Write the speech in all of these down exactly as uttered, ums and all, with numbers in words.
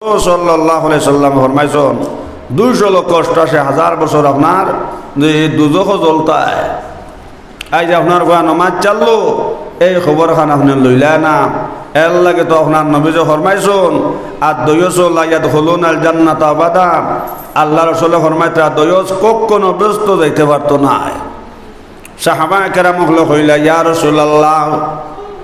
সাল্লাল্লাহু আলাইহি সাল্লাম ফরমাইছইন, দুইশো লক্ষ অষ্টাশি হাজার বছর আপনার যে দুজখো জ্বলতায়। আইজ আপনার ফুয়া নমাজ ছাড়লো, এই খবরখান আপনে লইলা না। এরলাগি তো আপনার নবীজি ফরমাইছইন, "আদ-দায়ুসু লা ইয়াদখুলুনাল জান্নাতা আবাদা।" আল্লার রসুলে ফরমাইতরা, "দায়ুস কখনো বেহেস্তো যাইতে পারতো নায়।" সাহাবায়ে কেরাম অকলে কইলা, "ইয়া রাসূলুল্লাহ,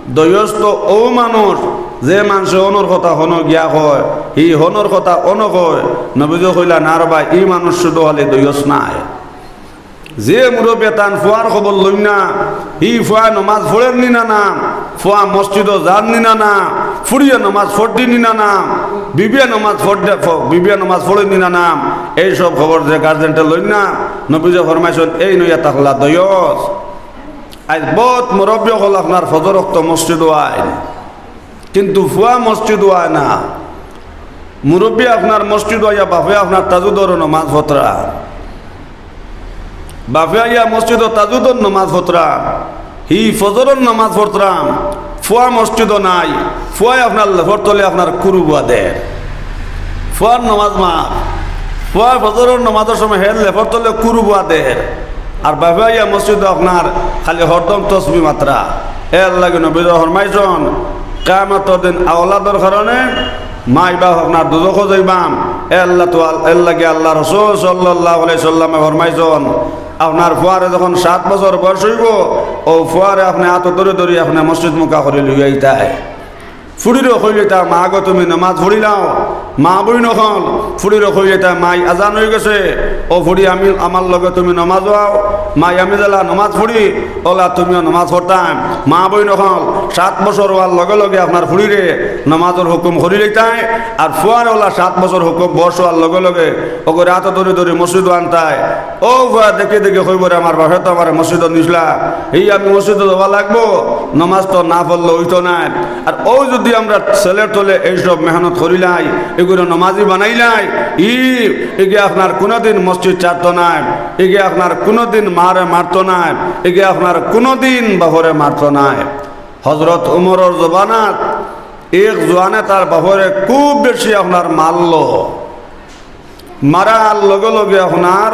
দায়ুস তো অউ মানুষ, যে মানষে অনর কথা হনো গিয়া কয়, হি হনর কথা অনো কয়।" নবীজি কইলা, "না রে বা, ই মানুষ শুধু খালি দায়ুস নায়।" যে মুরব্বিয়ে তান ফুয়ার খবর লইন না, হি ফুয়া নমাজ পড়ের নি না না, ফুয়া মসজিদো যার নি না না, ফুড়িয়ে নমাজ পড়ের নি না না, বিবিয়ে নমাজ পড়ের, ফ-, বিবিয়ে নমাজ পড়ের নি না না, এইসব খবর যে গার্জেন্টে লইন না, নবীজি ফরমাইছইন, এইন অইয়া থাকলা দায়ুস। আইজ বউত মুরব্বি অকল আপনার ফজর অক্ত মসজিদো আইন, কিন্তু ফুয়া মসজিদো আয় না। মুরব্বি আপনার মসজিদো আইয়া বাফে আপনার তাহাজ্জুদর নমাজ পড়রা, বাফে আইয়া মসজিদো তাহাজ্জুদর নমাজ পড়রা, হি ফজরর নমাজ পড়রা, ফুয়া মসজিদো নাই, ফুয়ায় আপনার লেফর তলে আপনার কুরুবুয়া দের। ফুয়ার নমাজ মাফ, ফুয়ায় ফজরর নমাজর সময় হের লেফর তলে কুরুবুয়া দের। আর বাফে আইয়া মসজিদো আপনার খালি হরদম তসবি মাতরা। এরলাগি নবীজি ফরমাইছইন, কিয়ামতর দিন আওলাদর কারণে মাই বাফ আপনার দুজখো যাইবা। এরলা তো আল-, এরলাগি আল্লার রসুল সাল্লাল্লাহু আলাইহি সাল্লামে ফরমাইছইন, আপনার ফুয়ারে যখন সাত বছর বয়স অইবো, অউ ফুয়ারে আপনে আতো ধরি ধরি আপনে মসজিদ মুখা করি লইয়া আইতায়। ফুড়িরে কইলিতা, "মা গো, তুমি নমাজ পড়িলাও।" মা বইন অকল ফুড়িরে কইলিতা, "মাই, আজান অইগেছে, অউ ফুড়ি, আমি, আমার লগে তুমি নমাজো আও।" মাই, আমি যেলা নমাজ পড়ি, অউলা তুমিও নমাজ পড়তায়। মা বইন অকল সাত বছর অওয়ার লগে লগে আপনার ফুড়িরে নমাজর হুকুম করিলিতায়, আর ফুয়ারে অউলা সাত বছর হুকুম বয়স অওয়ার লগে লগে অগুরে আতো ধরি ধরি মসজিদো আনতায়। অউ ফুয়া দেখি দেখি কইবো রে, "আমার বাফে তো আমারে মসজিদো নিছলা, হি আমি মসজিদো যাওয়া লাগবো, নমাজ তো না পড়লে অইতো নায়।" আর অউ যুদি আমরা ছেলের তলে এইসব মেহনত করিলাই, ইগুরে নমাজি বানাইলাই, ই, ইগে আপনার কুনুদিন মসজিদ ছাড়তো নায়, ইগে আপনার কুনুদিন মারে মারতো নায়, ইগে আপনার কুনুদিন বাফরে মারতো নায়। হজরত উমরর জমানাত এক জোয়ানে তার বাফরে খুব বেশি আপনার মারলো। মারার লগে লগে আপনার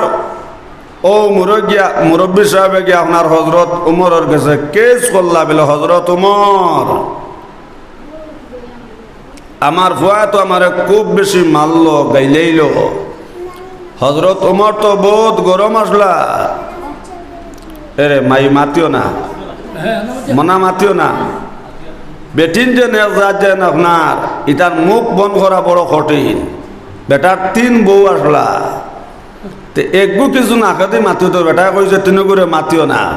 অউ মুরব্বিয়া-, মুরব্বি সাবে গিয়া আপনার হজরত উমরর গেছে কেস করলা, বলে, "হজরত উমর, আমার ফুয়ায় তো আমারে খুব বেশি মারলো, গাইলাইলো।" হজরত উমর তো বউত গরম আছলা। এরে মাই, মাতিও না, মনা মাতিও না। বেটিন যে নেক জাত যেন আপনার, ইতার মুখ বন্ধ করা বড় কঠিন। বেটার তিন বউ আছলা, তে একগু কিছু নাকেদি মাতিও তো, বেটায় কইছে তিনগুরে মাতিও না।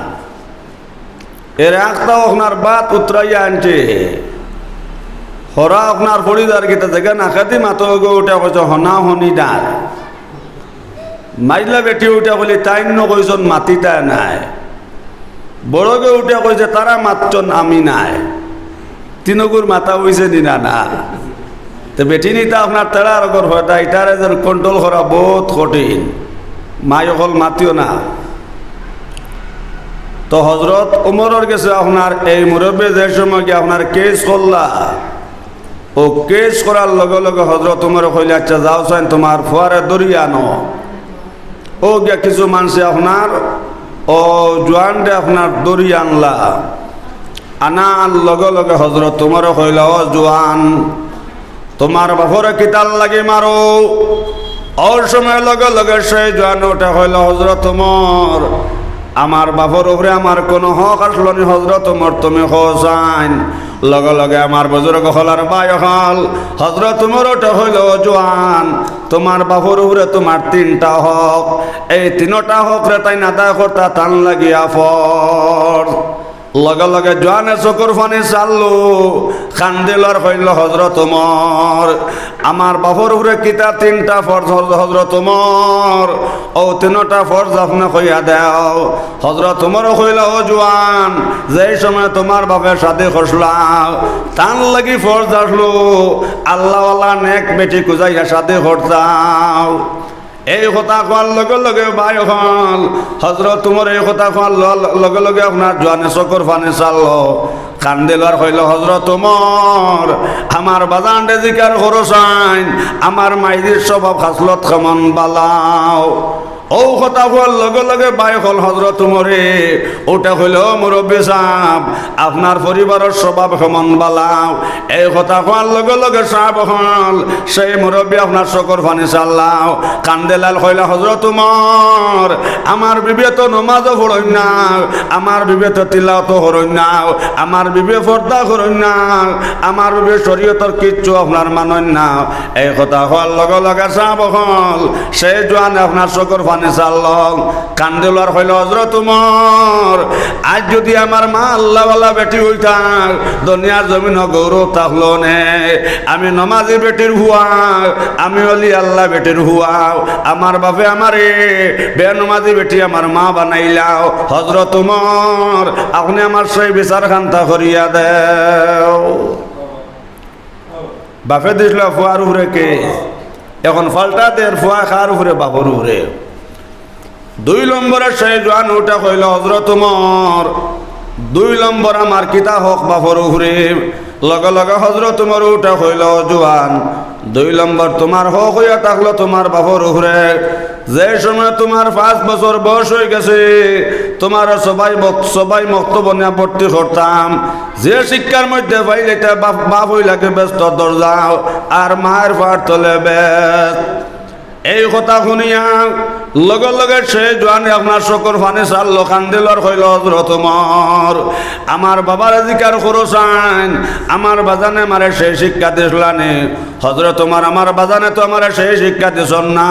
এর একটা আপনার বাত উতরাইয়া আনছে, হরা আপনার পড়ি যার কিতা জাগা নাকেদি মাতো গো উঠে কইছে, "হনা হনি ডার।" মাইলা বেটি উঠে কইলে, "তাইন নু কইছইন মাতিতা নায়।" বড়গে উঠে কইছে, "তারা মাতছইন, আমি নায়।" তিনগুর মাতা অইছে নি না? না। তে বেটিন ইতা আপনার তেড়ার ঘর অয়, ইতারে যেন control করা বউত কঠিন। মাই অকল মাতিও না। তো হজরত উমরর গেছে আপনার এই মুরব্বি যে সময় গিয়া আপনার কেস করলা, অউ কেস করার লগে লগে হজরত উমরে কইলা, "আচ্ছা, যাও চাইন, তুমার ফুয়ারে ধরি আনো।" অউ গিয়া কিছু মানষে আপনার অউ জোয়ানরে আপনার ধরি আনলা। আনার লগে লগে হজরত উমরে কইলা, "ও জোয়ান, তুমার বাফরে কিতার লাগি মারো?" অউ সময় লগে লগে সেই জোয়ান উঠে কইলা, "হজরত উমর, আমার বাফর উপরে আমার কুনু হক আছলো নি? হজরত উমর, তুমি কও চাইন।" লগে লগে আমার বুজুর্গ অকল আর ভাই অকল, হজরত উমর উঠে কইলা, "ও জোয়ান, তুমার বাফর উপরে তুমার তিনটা হক, এই তিনটা হকরে তাইন আদায় করতা তান লাগিয়া ফরজ।" লগে লগে জোয়ানে চকুর পানি ছাড়লো, কান্দিল আর কইল, "হজরত উমর, আমার বাফর উপরে কিতা তিনটা ফরজ, হজ-, হজরত উমর, অউ তিনটা ফরজ আপনে কইয়া দেও।" হজরত উমরে কইলা, "ও জোয়ান, যেই সময় তুমার বাফে শাদি করছলা, তান লাগি ফরজ আছলো আল্লাওয়ালা নেক বেটি খুজাইয়া শাদি করতাও।" এই কথা কওয়ার লগে লগে ভাই অকল, হজরত উমর এই কথা কওয়ার ল-, লগে লগে আপনার জোয়ানে চকুর পানি ছাড়লো। কান্দিল আর কইল, "হজরত উমর, আমার বাজানরে জিকার করো চাইন, আমার মাইজির স্বভাব খাসলত কেমন বালাও।" অউ কথা কওয়ার লগে লগে ভাই অকল হজরত উমরে উঠে কইল, "ও মুরব্বি সাব, আপনার পরিবারর স্বভাব কেমন বালাও?" এই কথা কওয়ার লগে লগে সাব অকল সেই মুরব্বি আপনার চকুর পানি ছাড়লাও। কান্দিল আর কইল, "হজরত উমর, আমার বিবিয়ে তো নমাজও পড়ইন না, আমার বিবিয়ে তো তিলাওয়াতও করইন না, আমার বিবিয়ে পর্দা করইন না, আমার বিবিয়ে শরীয়তর কিচ্ছু আপনার মানইন না।" এই কথা কওয়ার লগে লগে সাব অকল সেই জোয়ানে আপনার চকুর পানি ছাড়লো। কান্দিল আর কইল, "হজরত উমর, আইজ যুদি আমার মা আল্লাহওয়ালা বেটি অইতা, দুনিয়ার জমিনো গৌরব থাকলো নে। আমি নমাজি বেটির পুয়া, আমি অলি আল্লাহ বেটির পুয়া, আমার বাপে আমারে বেনমাজি বেটি আমার মা বানাইলাও। হজরত উমর, আপনে আমার সেই বিচার খান্তা করিয়া দেও।" বাপে দিছলা পুয়ার উপরে কেস, এখন পাল্টা দের পুয়া কার উপরে? বাপর উপরে। দুই নম্বরে সেই জোয়ান উঠে কইল, "হজরত উমর, দুই নম্বর আমার কিতা হক বাপর উপরে?" লগে লগে হজরত উমর উঠে কইল, "ও জোয়ান, দুই নম্বর তুমার হক অইয়া থাকলো তুমার বাপর উপরে। যে সময় তুমার পাঁচ বছর বয়স অইগেছে, তুমারে সবাই মক-, সবাই মক্তব নিয়া ভর্তি করতাম, যে শিক্ষার মধ্যে পাইলে ইতা বাপ, বাপ অইলা গি বেহেস্তর দরজাও, আর মার পার তলে বেহেস্ত।" এই কথা হুনিয়া লগে লগে সেই জোয়ানে আপনার চকুর পানি ছাড়লো, কান্দিল আর কইল, "হজরত উমর, আমার বাবারে জিকার করো চাইন, আমার বাজানে আমারে সেই শিক্ষা দিছলানি।" হজরত উমর, আমার বাজানে তো আমারে সেই শিক্ষা দিছইন না।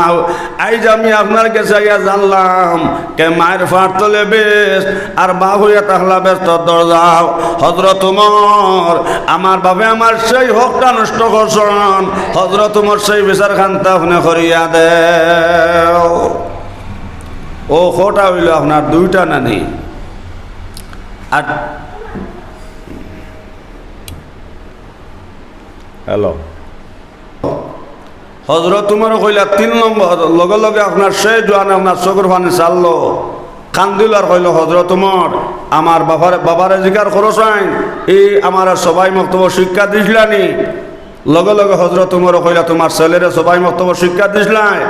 আইজ আমি আপনার গেছে আইয়া জানলাম, কে মার পার তলে বেহেস্ত, আর বাপ অইয়া থাকলা বেহেস্তর দরজাও। হজরত উমর, আমার বাপে আমার সেই হকটা নষ্ট করছইন। হজরত উমর, সেই বিচার খান্তা আপনে করিয়া দেও। ও কটা অইল আপনার? দুইটা নানি? আর হ্যালো। হজরত উমরে কইলা, তিন নম্বর, লগে লগে আপনার সেই জোয়ানে আপনার চকুর পানি ছাড়লো, কান্দিল আর কইল, "হজরত উমর, আমার বাবারে, বাবারে জিকার করো চাইন, ই আমারে সবাই মক্তবো শিক্ষা দিছলানি।" লগে লগে হজরত উমরে কইলা, "তুমার ছেলেরে সবাই মক্তবো শিক্ষা দিছলায়?"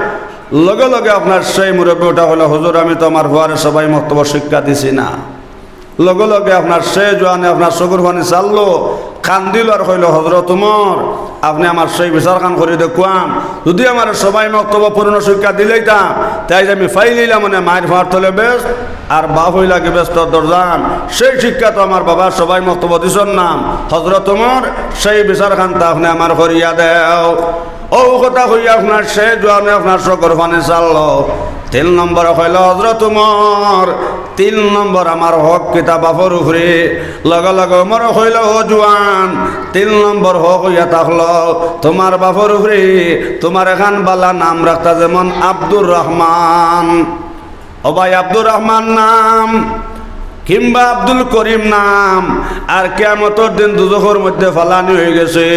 লগে লগে আপনার সেই মুরব্বি উঠা কইল, "হুজুর, আমি তো আমার পুয়ারে সবাই মক্তবো শিক্ষা দিছি না।" লগে লগে আপনার সেই জোয়ানে আপনার চকুর পানি ছাড়লো, কান্দিল আর কইল, "হজরত উমর, আপনে আমার সেই বিচার খান করি দেখুয়ান, যুদি আমারে সবাই মক্তবো পূর্ণ শিক্ষা দিলাইতা, তে আইজ আমি পাইলিলাম মানে মার পার তলে বেহেস্ত, আর বাপ অইলা গি বেহেস্তর দরজান। সেই শিক্ষা তো আমার বাবার সবাই মক্তবো দিছইন না। হজরত উমর, সেই বিচার খান্তা আপনে আমার করিয়া দেও।" অউ কথা কইয়া আপনার সেই জোয়ানে আপনার চকুর পানি ছাড়লো। তিন নম্বরে কইল, "হজরত উমর, তিন নম্বর আমার হক কিতা বাপর উপরে?" লগে লগে উমরে কইল, "ও জোয়ান, তিন নম্বর হক অইয়া থাকলো তুমার বাপর উপরে, তুমার একখান বালা নাম রাখতা, যেমন আব্দুর রহমান।" ও ভাই, আব্দুর রহমান নাম কিংবা আব্দুল করিম নাম, আর কিয়ামতর দিন দুজখর মধ্যে ফালানি অইগেছে।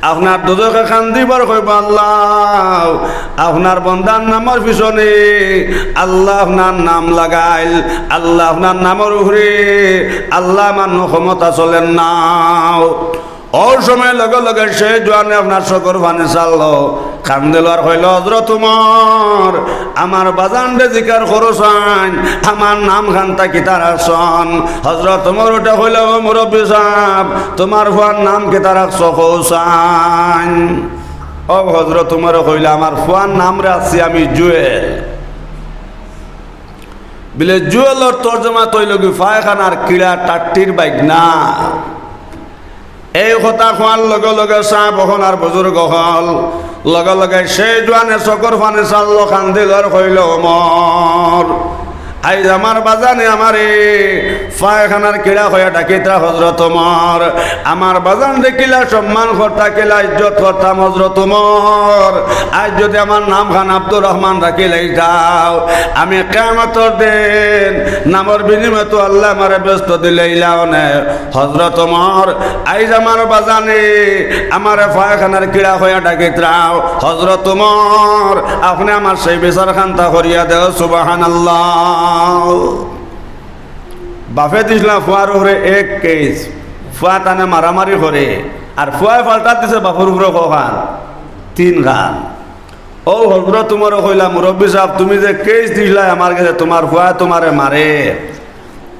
আপনার দুজখে কান্দিবার কইবা, "আল্লাহ, আপনার বন্দার নামর পিছনে আল্লাহ আপনার নাম লাগাইল, আল্লাহ আপনার নামর উপরে আল্লাহ আমার ক্ষমতা চলের না।" অউ সময় লগে লগে সেই জোয়ানে আপনার চকুর পানি ছাড়লো, কান্দিল আর কইল, "হজরত উমর, আমার বাজানরে জিকার করো চাইন, আমার নাম খান্তা কিতা রাখছইন?" হজরত উমর উঠে কইল, "ও মুরব্বি সাব, তুমার পুয়ার নাম কিতা রাখছো কও চাইন?" অউ হজরত উমরে কইলা, "আমার পুয়ার নাম রাখছি আমি জুয়েল।" বিলে জুয়েলর তর্জমা তো অইলো গি পায়খানার কিড়া, টাট্টির বাইগনা। এই কথা কওয়ার লগে লগে সাব অকল আর বুজুর্গ অকল, লগে লগে সেই জোয়ানে চকুর পানি ছাড়লো, কান্দিল আর কইল, "উমর, আইজ আমার বাজানে আমারে পায়খানার কিড়া কইয়া ডাকিতরা হজরত উমর। আমার বাজানরে কিলা সম্মান করতা, কিলা ইজ্জত করতাম হজরত উমর। আইজ যুদি আমার নাম খান আব্দুর রহমান রাখিলাইতাও, আমি কিয়ামতর দিন নামর বিনিময়ে তো আল্লায় আমারে বেহেস্ত দিলাইলা অনে।" হজরত উমর, আইজ আমার বাজানে আমারে পায়খানার কিড়া কইয়া ডাকিতরা। হজরত উমর, আপনে আমার সেই বিচার খান্তা করিয়া দেও, সুবহানাল্লাহ। বাপে দিছলা ফুয়ার উপরে এক কেইস, ফুয়া তানে মারামারি করে, আর ফুয়ায় পাল্টা দিছে বাপর উপরে কখান? তিনখান। অউ হজরত উমরে কইলা, "মুরব্বি সাব, তুমি যে কেইস দিছলায় আমার গেছে, তুমার ফুয়ায় তুমারে মারে,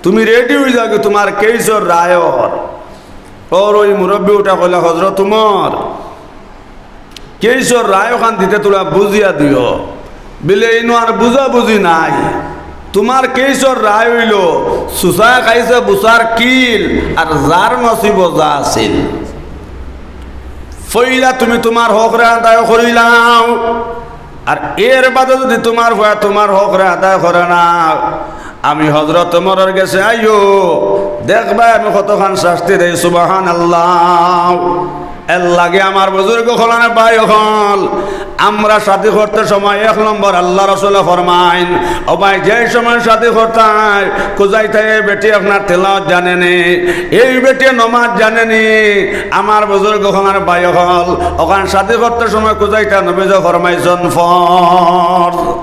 তুমি রেডি অইযাওগি তুমার কেইসর রায়র।" অউ অউ মুরব্বি উঠা কইলা, "হজরত উমর, কেইসর রায় অখান দিতে তুলা বুঝিয়া দিও।" বিলে, "ইনো আর বুঝাবুঝি নাই। তুমার কেইসর রায় অইলো, সুসায় খাইছে বুসার কিল, আর যার নসিবো যা আছিল। পয়লা তুমি তুমার হকরে আদায় করিলাও, আর এর বাদে যুদি তুমার ফুয়ায় তুমার হকরে আদায় করে না, আমি হজরত উমরর গেছে আইও, দেখবায় আমি কতখান শাস্তি দেই।" সুবহানাল্লাহ। এর লাগি আমার বুজুর্গ অকল, ভাই অকল, আমরা শাদি করতে সময় এক নম্বর আল্লার রসুলে ফরমাইন, "ও ভাই, যে সময় শাদি করতায়, কুজাইতায় এই বেটি আপনার তেলাওয়াত জানে নি, এই বেটি নমাজ জানে নি।" আমার বুজুর্গ অকল, ভাই অকল, অখান শাদি করতে সময় কুজাইতা নবীজি ফরমাইছইন ফরজ।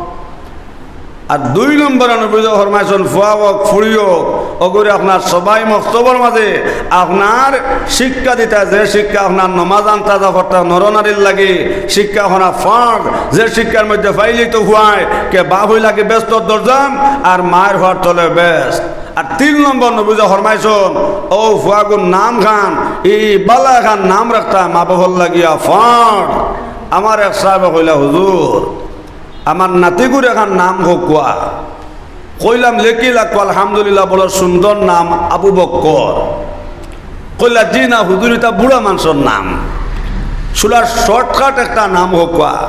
আর দুই নম্বরে নবীজি ফরমাইছইন, ফুয়া অউক, ফুড়ি অউক, অগুরে আপনার সবাই মক্তবর মাঝে আপনার শিক্ষা দিতা, যে শিক্ষা আপনার নমাজ আন্তাজা পড়তা নরনারীর লাগি শিক্ষা অনা ফরজ, যে শিক্ষার মধ্যে ফাইলিত ফুয়ায় কে বাপ অইলা গি বেহেস্তর দরজা আর মায় অইলা তলে বেহেস্ত। আর তিন নম্বর নবীজি ফরমাইছইন, অউ ফুয়াগুর নাম খান, ই বালা খান নাম রাখতা মা বাপর লাগিয়া ফরজ। আমার এক সাহেবে কইলা, "হুজুর, আমার নাতিগুর এখান নাম কউক্কা।" কইলাম, "লেখি লাউক্কা, আলহামদুলিল্লাহ, বড় সুন্দর নাম আবু বক্কর।" কইলা, "জি না হুজুর, ইতা বুড়া মানষর নাম, সুলা shortcut একটা নাম কউক্কা।"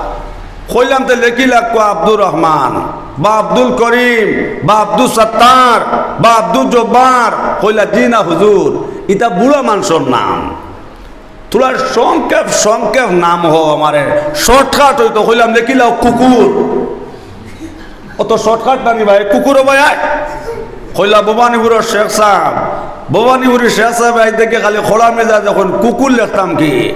কইলাম, "তে লেখি লাউক্কা আব্দুর রহমান বা আব্দুল করিম বা আব্দুস সাত্তার বা আব্দুল জব্বার।" কইলা, "জি না হুজুর, ইতা বুড়া মানষর নাম।" তুলা সংক্ষেপ সংক্ষেপ নাম কও আমারে, shortcut অইতো। কইলাম, "লেখি লাও কুকুর।" অত shortcut নানি ভাই, কুকুরও ভাই আয়। কইলা, "ভবানীপুরর শেখ সাব, ভবানীপুরর শেখ সাব আইজ দেখি খালি খোড়া মেজাজ, অখন কুকুর লেখতাম কি?"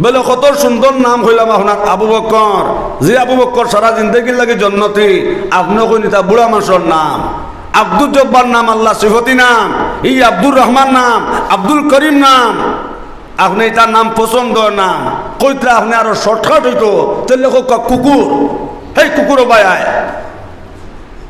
বলে, "কত সুন্দর নাম কইলাম আপনার আবু বক্কর, যে আবু বক্কর সারা জিন্দেগির লাগি জন্নতি, আপনে কইন ইতা বুড়া মানষর নাম।" আব্দুল জব্বার নাম আল্লার সিফতি নাম, ই আব্দুর রহমান নাম, আব্দুল করিম নাম, আপনে ইতার নাম পছন্দ নাম, কইতরা আপনে আরো shortcut অইতো, তে লেখউক্কা কুকুর। হেই কুকুরও ভাই আয়।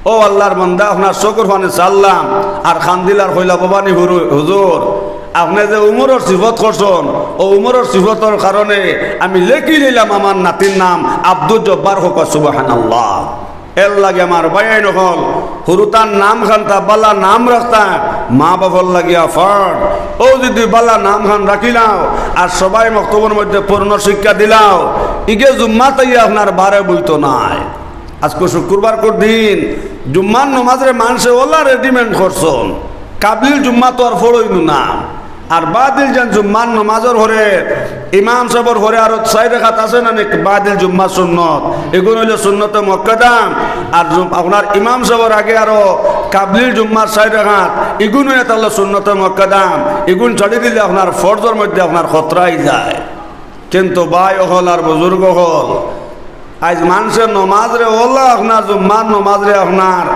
ও আল্লার বান্দা, আপনার চউখর পানি ছাড়লাম, আর কান্দিলা আর কইলা, "ভবানীপুর হুজুর, আপনে যে উমরর সিফত করছইন, অউ উমরর সিফতর কারণে আমি লেখি লাইলাম আমার নাতির নাম আব্দুল জব্বার।" কউক্কা সুবহানাল্লাহ। এর লাগি আমার ভাইয়াইন অকল, হুরুতার নাম খানতা বালা নাম রাখতা মা বাপর লাগিয়া ফরজ। অউ যুদি বালা নাম খান রাখিলাও আর সবাই মক্তবর মধ্যে পূর্ণ শিক্ষা দিলাও, ইগে জুম্মাত আইয়া আপনার বারে বইতো নায়। আজকে শুক্রবার কর দিন, জুম্মার নমাজরে মানষে অলা readymade করছইন, কাবলিল জুম্মা তো আর পড়ইন না। আর বাদিল যেন জুম্মার নমাজর পরে, ইমাম সাবর পরে আরো চাইর রাকাত আছে না নি, বাদিল জুম্মার সুন্নত, ইগুন অইলো সুন্নতে মুআক্কাদা। আর জুম-, আপনার ইমাম সাবর আগে আরো কাবলিল জুম্মার চাইর রাকাত, ইগুন অইয়া তাইলে সুন্নতে মুআক্কাদা। ইগুন ছাড়ি দিলে আপনার ফরজর মধ্যে আপনার খতরা অইযায়। কিন্তু ভাই অকল আর বুজুর্গ অকল, আইজ মানষে নমাজরে অলা আপনার জুম্মার নমাজরে আপনার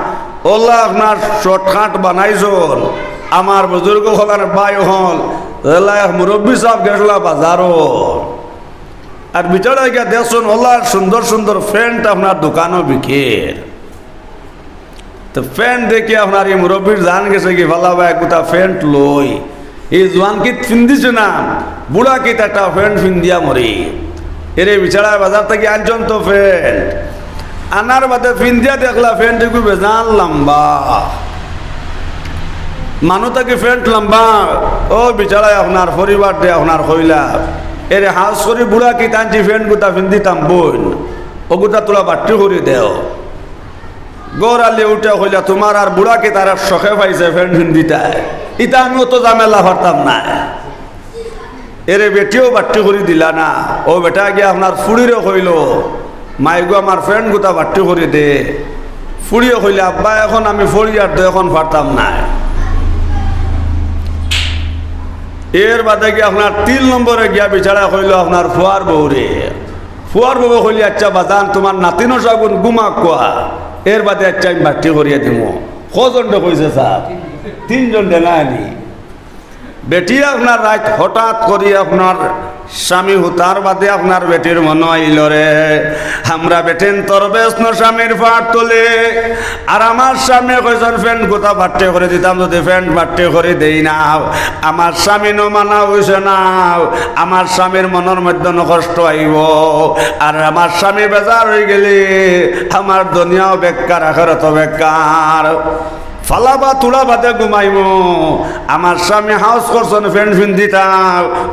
অলা আপনার shortcut বানাইছইন। আমার বুজুর্গ অকল আর ভাই অকল, এলা এক মুরব্বি সাব গেছলা বাজারো, আর বেচারায় গিয়া দেখছইন অলা সুন্দর সুন্দর pant আপনার দোকানো বিকের। তো pant দেখি আপনার ই মুরব্বির জান গেছে গি, "ভালা ভাই, এক গুতা pant লই।" ই জোয়ানকিত ফিন্দিছে না, বুড়াকিত একটা pant ফিন্দিয়া মরি। এরে বেচারায় বাজার থাকি আনছইন তো pant, আনার বাদে ফিন্দিয়া দেখলা pant ইগু বেজান লাম্বা। মানু থাকি pant লাম্বা, অউ বেচারায় আপনার পরিবার দে আপনার কইলা, "এরে হাজ করি বুড়াকিত আনছি pant গুতা ফিন্দিতাম বইন, অগুতা তুলা বাট্টি করি দেও।" ঘর আলি উঠা কইলা, "তুমার আর বুড়াকিত আর এক শখে পাইছে pant ফিন্দিতায়, ইতা আমি অত ঝামেলা পারতাম নায়।" এরে বেটিও বাট্টি করি দিলা না। অউ বেটা গিয়া আপনার ফুড়িরে কইলো, "মাইগো, আমার pant গুতা বাট্টি করি দে।" ফুড়িয়ে কইলে, "আব্বা, অখন আমি পড়ি আর তো অখন পারতাম নায়।" এর বাদে গিয়া আপনার তিন নম্বরে গিয়া বেচারায় কইলো আপনার ফুয়ার বউরে, ফুয়ার বউয়ে কইলে, "আচ্ছা বাজান, তুমার নাতিন অকল গুমাউক্কা, এর বাদে আচ্ছা আমি বাট্টি করিয়া দিমু।" কজনরে কইছে সাব? তিনজনরে নানি? বেটি আপনার রাইত হঠাৎ করি আপনার স্বামী হুতার বাদে আপনার বেটির মনো আইলো রে, আমরা বেটিন্তর বেশ ন স্বামীর ফাট তলে। আর আমার স্বামী কইছইন, "ফ্যান্ট গুতা বাট্টি করি দিতাম, যুদি ফ্যান্ট বাট্টি করি দেই না, আমার স্বামী ন মানা অইছে না, আমার স্বামীর মনর মধ্যে ন কষ্ট আইবো, আর আমার স্বামী বেজার অইগেলে আমার দুনিয়াও বেকার, আখেরাতও বেকার।" ফালাবা তুড়া বাদে ঘুমাইমু। আমার স্বামী হাউস করছইন ফ্যান্ট ফিন্দিতা,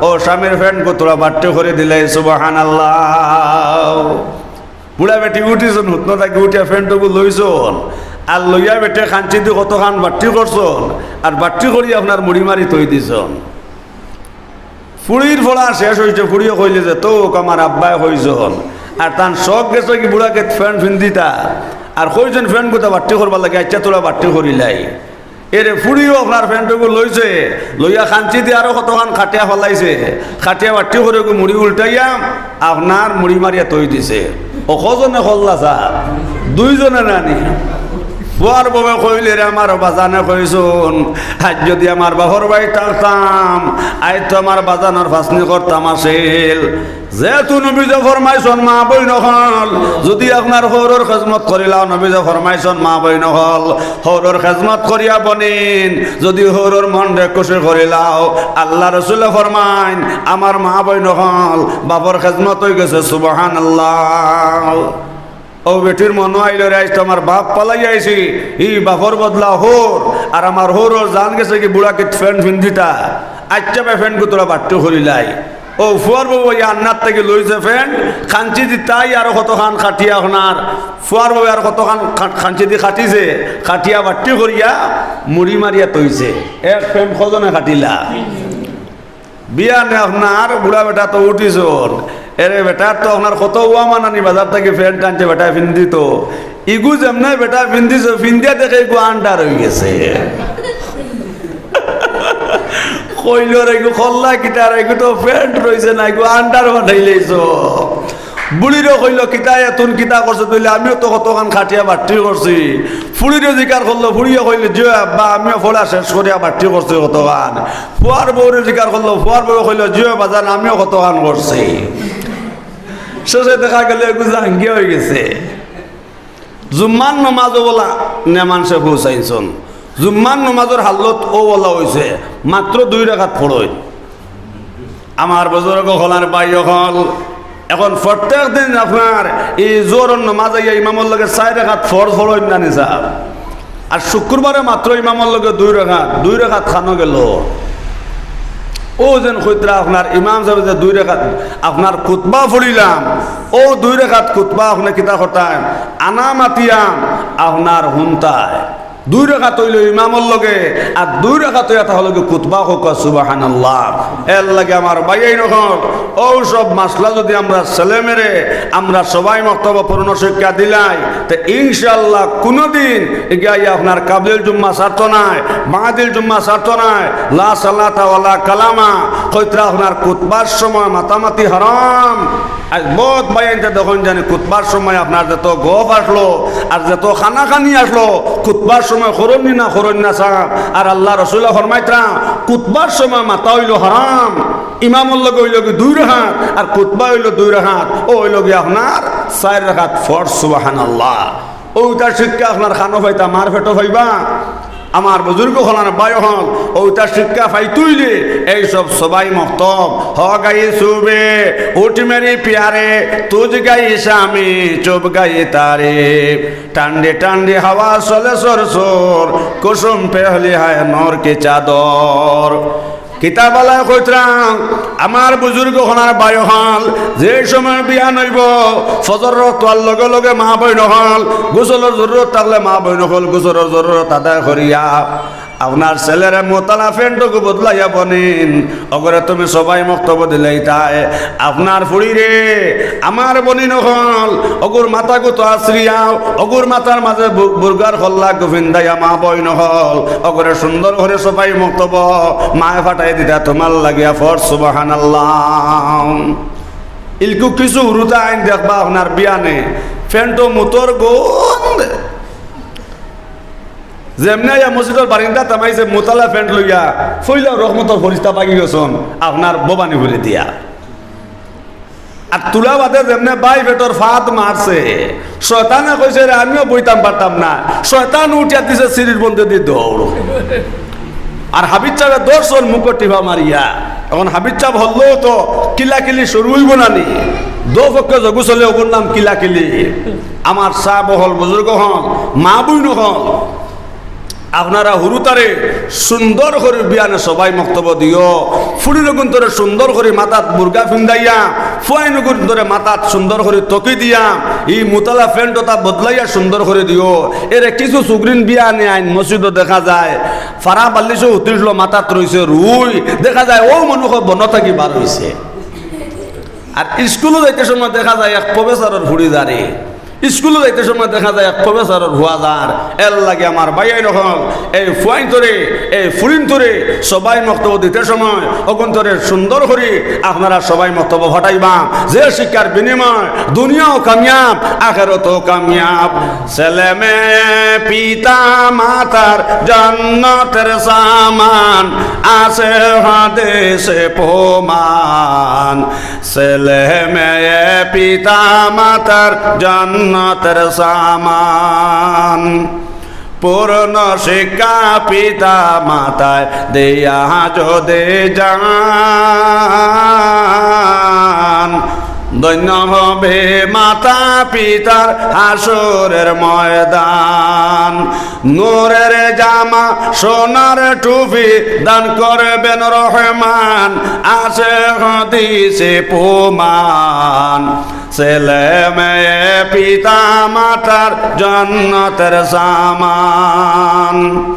অউ স্বামীর ফ্যান্ট গুতরা বাট্টি করি দিলাই, সুবহানাল্লাহ। বুড়া বেটি উঠিছইন, হুতনা থাকি উঠিয়া ফ্যান্টগু লইছইন, আর লইয়া বেটি কাঞ্চিদি কতখান বাট্টি করছইন, আর বাট্টি করি আপনার মুড়ি মারি থই দিছইন। ফুড়ির পড়া শেষ অইছে, ফুড়িয়ে কইলে যে, "তউক আমার আব্বায় কইছইন, আর তান শখ গেছে কি বুড়াকে ফ্যান্ট ফিন্দিতা, আর কইছইন ফ্যান্ট গুতা বাট্টি করবার লাগি, আইচ্ছা তুড়া বাট্টি করিলাই।" এরে ফুড়িও আপনার ফ্যান্টগু লইছে, লইয়া কাঞ্চিদি আরো কতখান কাটিয়া ফালাইছে, কাটিয়া বাট্টি করিগু মুড়ি উল্টাইয়া আপনার মুড়ি মারিয়া থই দিছে। অউ কজনে করলা সাব? দুইজনে নানি? ফুয়ার বউয়ে কইলে, "রে আমার বাজানে কইছইন, আইজ যুদি আমার বাফর বাড়ি থাকতাম, আইজ তো আমার বাজানর ফাসনি করতাম আছিল।" যেহেতু নবীয়ে ফরমাইছইন, মা বইন অকল, যুদি আপনার হউরর খেজমত করিলাও, নবীয়ে ফরমাইছইন, মা বইন অকল, হউরর খেজমত করিয়া বইন, যুদি হউরর মনরে খুশি করিলাও, আল্লার রসুলে ফরমাইন, আমার মা বইন অকল, বাফর খেজমত অইগেছে, সুবহানাল্লাহ। অউ বেটির মনো আইলো রে, আইজ তো আমার বাফ ফালাইয়া আইছি, ই বাফর বদলা হউর, আর আমার হউরর জান গেছে কি বুড়াকে ফ্যান্ট ফিন্দিতা, আইচ্ছা বে ফ্যান্ট গুতরা বাট্টি করিলাই। অউ ফুয়ার বউয়ে আন্নার থাকি লইছে ফ্যান্ট, কাঞ্চিদি তাই আরো কতখান কাটিয়া আপনার, ফুয়ার বউয়ে আর কতখান কা-, কাঞ্চিদি কাটিছে, কাটিয়া বাট্টি করিয়া মুড়ি মারিয়া থইছে। এক ফ্যান্ট কজনে কাটিলা? বিয়ানে আপনার বুড়া বেটা তো উঠিছইন, এরে বেটার তো আপনার কত উয়া মানানি, বাজার থাকি ফ্যান্ট আনছে বেটায় ফিন্দিতো, ইগু যেমনে বেটায় ফিন্দিছে, ফিন্দিয়া দেখে ইগু আন্ডার অইগেছে। কইলো রে, ইগু করলা কিতা রে, ইগু তো ফ্যান্ট রইছে না, ইগু আন্ডার বানাইলাইছো। বুড়িরে কইলো, "কিতা এ, তুন কিতা করছো?" কইলে, "আমিও তো কতখান কাটিয়া বাট্টি করছি।" ফুড়িরে জিকার করলো, ফুড়িয়ে কইলো, "জি অয় আব্বা, আমিও পড়া শেষ করিয়া বাট্টি করছি কতখান।" ফুয়ার বউরে জিকার করলো, ফুয়ার বউয়ে কইলো, "জি অয় বাজান, আমিও কতখান করছি।" শেষে দেখা গেল ইগু জাহাঙ্গিয়া অইগেছে। জুম্মার নমাজও অলা নেমানষে পৌঁছাইছইন। জুম্মার নমাজর হালত অউ অলা অইছে, মাত্র দুই রাকাত পড়ইন। আমার বুজুর্গ অকল আর ভাই অকল, এখন প্রত্যেক দিন আপনার ই জোহরর নমাজ আইয়া ইমামর লগে চাইর রাকাত ফরজ পড়ইন না নি সাব? আর শুক্রবারে মাত্র ইমামর লগে দুই রাকাত, দুই রাকাত কানো গেল? অউ যেন কইতরা আপনার ইমাম সাবে যে দুই রাকাত আপনার খুতবা পড়িলাম, অউ দুই রাকাত খুতবা আপনে কিতা করতায়? আনা মাতিয়াম আপনার হুনতায়। দুই রাকাত অইলো ইমামর লগে, আর দুই রাকাত অইয়া তা অইলো গি খুতবা। কউক্কা সুবহানাল্লাহ। এরলাগি আমার ভাইয়াইন অকল, অউ সব মাসলা যুদি আমরা ছেলেমেয়েরে আমরা সবাই মক্তবো পূর্ণ শিক্ষা দিলাই, তে ইনশাআল্লাহ কুনুদিন ইগিয়া আপনার কাবলিল জুম্মা ছাড়তো নায়, বাদিল জুম্মা ছাড়তো নায়, লা সালাতা ওয়ালা কালামা, কইতরা আপনার খুতবার সময় মাতামাতি হারাম। আইজ বউত ভাইয়াইন্তে দেখইন জানি খুতবার সময় আপনার যত গফ আছলো আর যত কানাকানি আছলো, খুতবার সময় করইন নি না করইন না সাব? আর আল্লার রসুলে ফরমাইতরা, খুতবার সময় মাতা অইলো হারাম, ইমামর লগে অইলো গি দুই রাকাত, আর খুতবা অইলো দুই রাকাত, অউ অইলো গি আপনার চাইর রাকাত ফরজ। সুবহানাল্লাহ। অউটার শিক্ষা আপনার কানো পাইতা, মার পেটো পাইবা। আমার বুজুর্গ অকল আর ভাই অকল, অউটার শিক্ষা পাইতে অইলে এই সব সবাই মক্তব, "হো গাই সুবে উঠ মেরি পিয়ারে, তুজ গাই শামি চুব গাই তারে, ঠান্ডি ঠান্ডি হাওয়া চলে সর সর, কুসুম পেহলি হায় নূর কি চাদর।" কিতাব আলায় কইতরা, আমার বুজুর্গ অকল আর ভাই অকল, যে সময় বিয়ান অইবো, ফজরর অক্ত অওয়ার লগে লগে মা বইন অকল, গোসলর জরুরত থাকলে মা বইন অকল গোসলর জরুরত আদায় করিয়া, আপনার ছেলেরে মুতালা প্যান্টগু বদলাইয়া বনিন, অগুরে তুমি সবাই মক্তবো দিলাইতায়। আপনার ফুড়িরে, আমার বনিন অকল, অগুর মাথাগু তো আছরিয়াও, অগুর মাথার মাঝে বু-, বুরকার কল্লাগু ফিন্দাইয়া মা বইন অকল, অগুরে সুন্দর করি সবাই মক্তবো মায়ে পাঠাই দিতা তুমার লাগিয়া। ফরজ সুবহানাল্লাহ। ইলকু কিছু হুরুতাইন দেখবা আপনার বিয়ানে, প্যান্টো মুতর গন্ধ। যেমনে আইয়া মসজিদর বারিন্দাত হামাইছে মুতালা প্যান্ট লইয়া, পইলা রহমতর ফিরিস্তা ভাগি গেছইন আপনার ভবানীপুরে দিয়া। আর তুলা বাদে যেমনে বায় পেটর ফাদ মারছে, শয়তানে কইছে, "রে, আমিও বইতাম পারতাম না।" শয়তান উঠিয়া দিছে সিঁড়ির বন্দেদি দৌড়। আর হাফিজ সাবে ধরছইন মুখো টিপা মারিয়া। অখন হাফিজ সাব হকলও তো কিলাকিলি শুরু অইবো না নি? দুই পক্ষে যেগু চলে, ওগুর নাম কিলাকিলি। আমার সাব অকল, বুজুর্গ অকল, মা বইন অকল, আপনারা হুরুতারে সুন্দর করি বিয়ানে সবাই মক্তব দিও। ফুড়িনগুন্তরে সুন্দর করি মাথাত বুরকা ফিন্দাইয়া, ফুয়াইনগুন্তরে মাথাত সুন্দর করি টকি দিয়া, ই মুতালা প্যান্টতা বদলাইয়া সুন্দর করি দিও। এরে কিছু সুগ্রিন বিয়ানে আইন মসজিদো দেখা যায়, ফাড়া বালিশো উঠিল, মাথাত রইছে রুই, দেখা যায় অউ মনে অয় বন থাকি বার অইছে। আর ইস্কুলো যাইতে সময় দেখা যায় এক প্রফেসরর ফুড়ি যারে, ইস্কুলো যাইতে সময় দেখা যায় এক প্রফেসরর ফুয়া যার। এরলাগি আমার ভাইয়াইন অকল, এই ফুয়াইন্তরে, এই ফুড়িন্তরে সবাই মক্তব দিতে সময় অগুন্তরে সুন্দর করি আপনারা সবাই মক্তব ফাটাইবা। যে শিক্ষার বিনিময় দুনিয়াও কামিয়াব, আখেরাতও কামিয়াব। ছেলে মেয়ে পিতা মাতার জন্নতের সামান, আছে হাদিসে প্রমাণ। ছেলে মেয়ে পিতা মাতার জন্নতের সামান, পূর্ণ শিক্ষা পিতা মাতায় দিয়া যদি যান, ধন্য হবে মাতা পিতার হাসরের ময়দান। নূরের জামা, সোনার টুপি দান করবেন রহমান, আছে হাদিসে প্রমাণ। ছেলে মেয়ে পিতা মাতার জন্নতের সামান।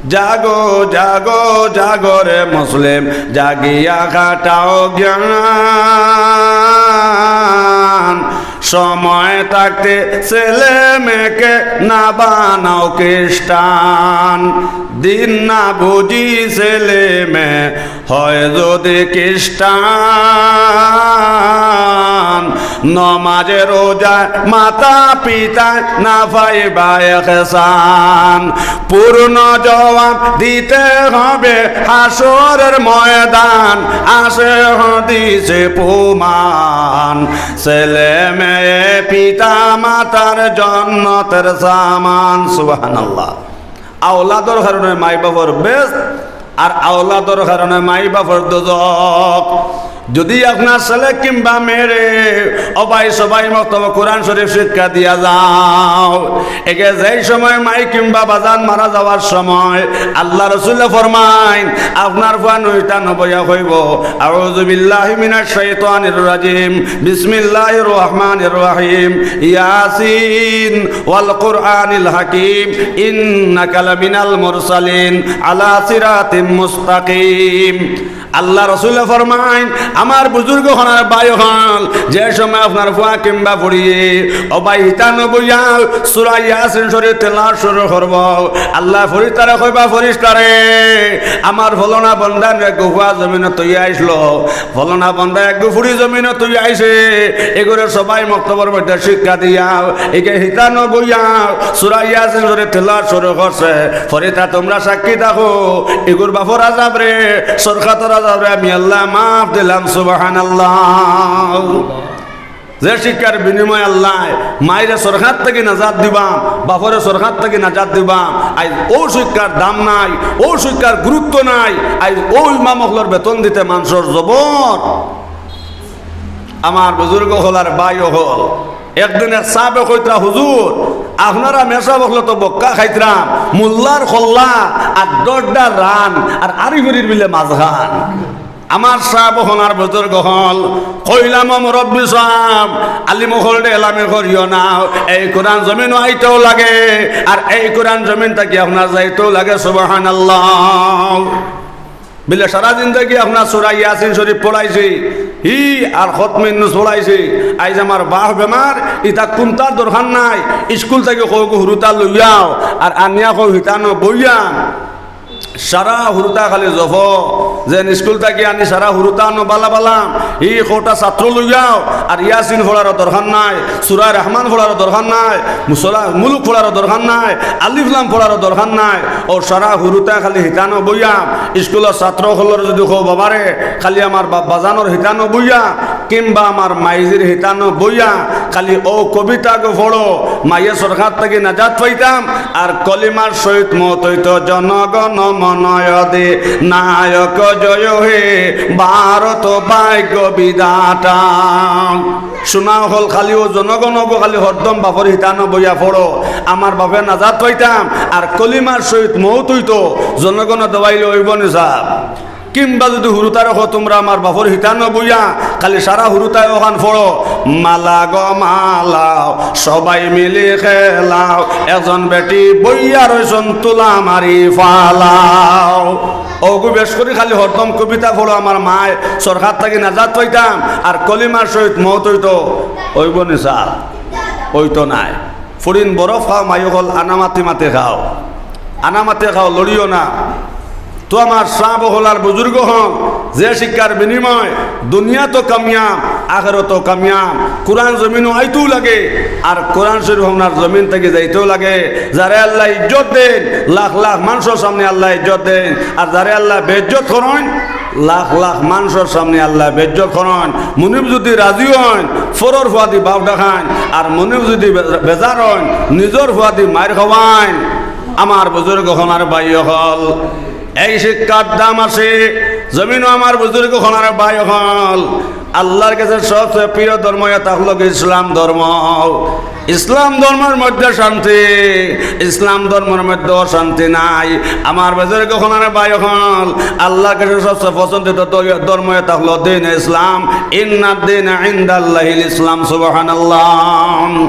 জাগো, জাগো, জাগো রে মুসলিম, জাগিয়া কাটাও জ্ঞান। সময় থাকতে ছেলে মেয়েকে না বানাও খ্রিস্টান। দিন না বুঝি ছেলে মেয়ে হয় যদি খ্রিস্টান, নমাজে রোজায় মাতা পিতায় না পাইবা এহসান। পূর্ণ জবাব দিতে হবে হাসরের ময়দান, আছে হাদিসে প্রমাণ। ছেলে মেয়ে পিতা মাতার জন্নতের সামান। সুবহানাল্লাহ। আওলাদর কারণে মাই বাফর বেহেস্ত, আর আওলাদর কারণে মাই বাফর দোজখ। যদি আপনার ছেলে কিংবা মেয়েরে, ও ভাই, সবাই মক্তব কোরআন শরীফ শিক্ষা দিয়া যাও, একে যেই সময় মাই কিংবা বাজান মারা যাওয়ার সময়, আল্লাহ রসুলে ফরমাইন, আপনার ফুয়া নইটা নবইয়া কইবো, "আউযু বিল্লাহি মিনাশ শাইতানির রাজিম, বিসমিল্লাহির রহমানির রহিম, ইয়াসিন ওয়াল কুরআনিল হাকিম, ইন্নাকা লামিনাল মুরসালিন, আলা সিরাতিম মুস্তাকিম।" আল্লাহ রসুলে ফরমাইন, আমার বুজুর্গ অকল, ভাই অকল, যে সময় আপনার ফুয়া কিংবা ফুড়িয়ে, ও ভাই, হিতা নবইয়া সূরা ইয়াসিন শরীফ তেলাওয়াত শুরু করবো, আল্লাহ ফিরিস্তারে কইবা, "ফিরিস্তারে, আমার ফলনা বন্দা এগু ফুয়া জমিনো থইয়া আইছলো, ফলনা বন্দা এগু ফুড়ি জমিনো থইয়া আইছে, এগুরে সবাই মক্তবর মধ্যে শিক্ষা দিয়া, একে হিতা নবইয়া সূরা ইয়াসিন শরীফ তেলাওয়াত শুরু করছে।" ফিরিস্তা, তুমরা সাক্ষী থাকো, এগুর বাফর আজাবরে, সরকাতর আজাবরে আমি আল্লায় মাফ দিলাম। সুবহানাল্লাহ। যে শিক্ষার বিনিময়ে আল্লায় মাইরে সরকাত থাকি নাজাত দিবা, বাফরে সরকাত থাকি নাজাত দিবা, আইজ অউ শিক্ষার দাম নাই, অউ শিক্ষার গুরুত্ব নাই, আইজ অউ ইমাম অকলর বেতন দিতে মানষর জবর। আমার বুজুর্গ অকল আর ভাই অকল, একদিন এক সাবে কইতরা, "হুজুর, আপনারা মেসাব অকলে তো বক্কা খাইতরা, মোল্লার কল্লা আর দশটা রান আর আরিফুরির বিলে মাছ খান।" আমার সাব অকল আর বুজুর্গ অকল, কইলাম, "ও মুরব্বি সাব, আলিম অকলরে এলামি করিও না, এই কোরআন জমিনো আইতেও লাগে, আর এই কোরআন জমিন থাকি আপনার যাইতেও লাগে।" সুবহানাল্লাহ। বিলে সারা জিন্দেগি আপনার সূরা ইয়াসিন শরীফ পড়াইছি, হি আর খতমে ইউনুস পড়াইছি। আইজ আমার বাফ বেমার, ইতা কুন্তার দরকার নাই। ইস্কুল থাকি কউক হুরুতা লইয়াও, আর আনিয়া কউক হিতা নবইয়া। সারা হুরুতা খালি জফ, যেন স্কুল থাকি আনি সারা হুরুতানো বালা বালা, ই কটা ছাত্র লইয়াও, আর ইয়াসিন পড়ারও দরকার নাই, সূরা রহমান পড়ারও দরকার নাই, মুসলা-, মুলুক পড়ারও দরকার নাই, আলিফ লাম পড়ারও দরকার নাই। অউ সারা হুরুতায় খালি হিতানো বইয়া, স্কুলর ছাত্র অকলরে যুদি কও, "বাবারে, খালি আমার বাব্বাজানর হিতানো বইয়া, কিংবা আমার মাইজির হিতানো বইয়া, খালি অউ কবিতাগু পড়ো, মাইয়ে সরকার থাকি নাজাত পাইতাম, আর কলিমার সহিত মউত অইতো, জনগণ মন অধিনায়ক জয় হে, ভারত ভাগ্য বিধাতা।" হুনা অকল, খালি অউ জনগণগু খালি হরদম বাপর হিতানো বইয়া পড়ো, আমার বাপে নাজাত পাইতাম, আর কলিমার সহিত মউত অইতো, জনগণে দেওয়াইলে অইবো নি সাব? কিংবা যুদি হুরুতারে কও, "তুমরা আমার বাপর হিতানো বইয়া খালি সারা হুরুতায় অখান পড়ো, মালা গো মালাও, সবাই মিলি খেলাও, একজন বেটি বইয়া রইছন তুলা মারি ফালাও।" অগু বেশ করি খালি হরদম কবিতা পড়ো, আমার মায় সরকার থাকি নাজাত পাইতাম, আর কলিমার সহিত মউত অইতো, অইবো নি সাব? অইতো নায়। ফুড়িন বরফ খাও, মাই অকল আনামাতে মাতে খাও, আনামাতে খাও, লড়িও না। তো আমার সাব অকল আর বুজুর্গ অকল, যে শিক্ষার বিনিময় দুনিয়াত কামিয়াব, আখেরাত কামিয়াব। কুরআন জমিনো আইতেও লাগে, আর কুরআন শরীফ আপনার জমিন থাকি যাইতেও লাগে। যারে আল্লায় ইজ্জত দেইন, লাখ লাখ মানষর সামনে আল্লায় ইজ্জত দেইন, আর যারে আল্লায় বেইজ্জত করইন, লাখ লাখ মানষর সামনে আল্লায় বেইজ্জত করইন। মনিব যুদি রাজি অইন, পরর ফুয়াদি বাফ ডাকাইন, আর মনিব যুদি বে-, বেজার অইন, নিজর ফুয়াদি মাইর খাওয়াইন। আমার বুজুর্গ অকল আর ভাই অকল, এই শিক্ষার দাম আছে। জমিনো আমার বুজুর্গ অকল আর ভাই অকল, আল্লার গেছে সবচে প্রিয় ধর্ম ইটা অইলো গি ইসলাম ধর্ম। ইসলাম ধর্মর মধ্যে শান্তি, ইসলাম ধর্মর মধ্যে অশান্তি নাই। আমার বুজুর্গ অকল আর ভাই অকল, আল্লার গেছে সবচে পছন্দিত দ-, ধর্ম ইটা অইলো দ্বীন ইসলাম। ইন্নাদ দীনা ইনদাল্লাহিল ইসলাম। সুবহানাল্লাহ।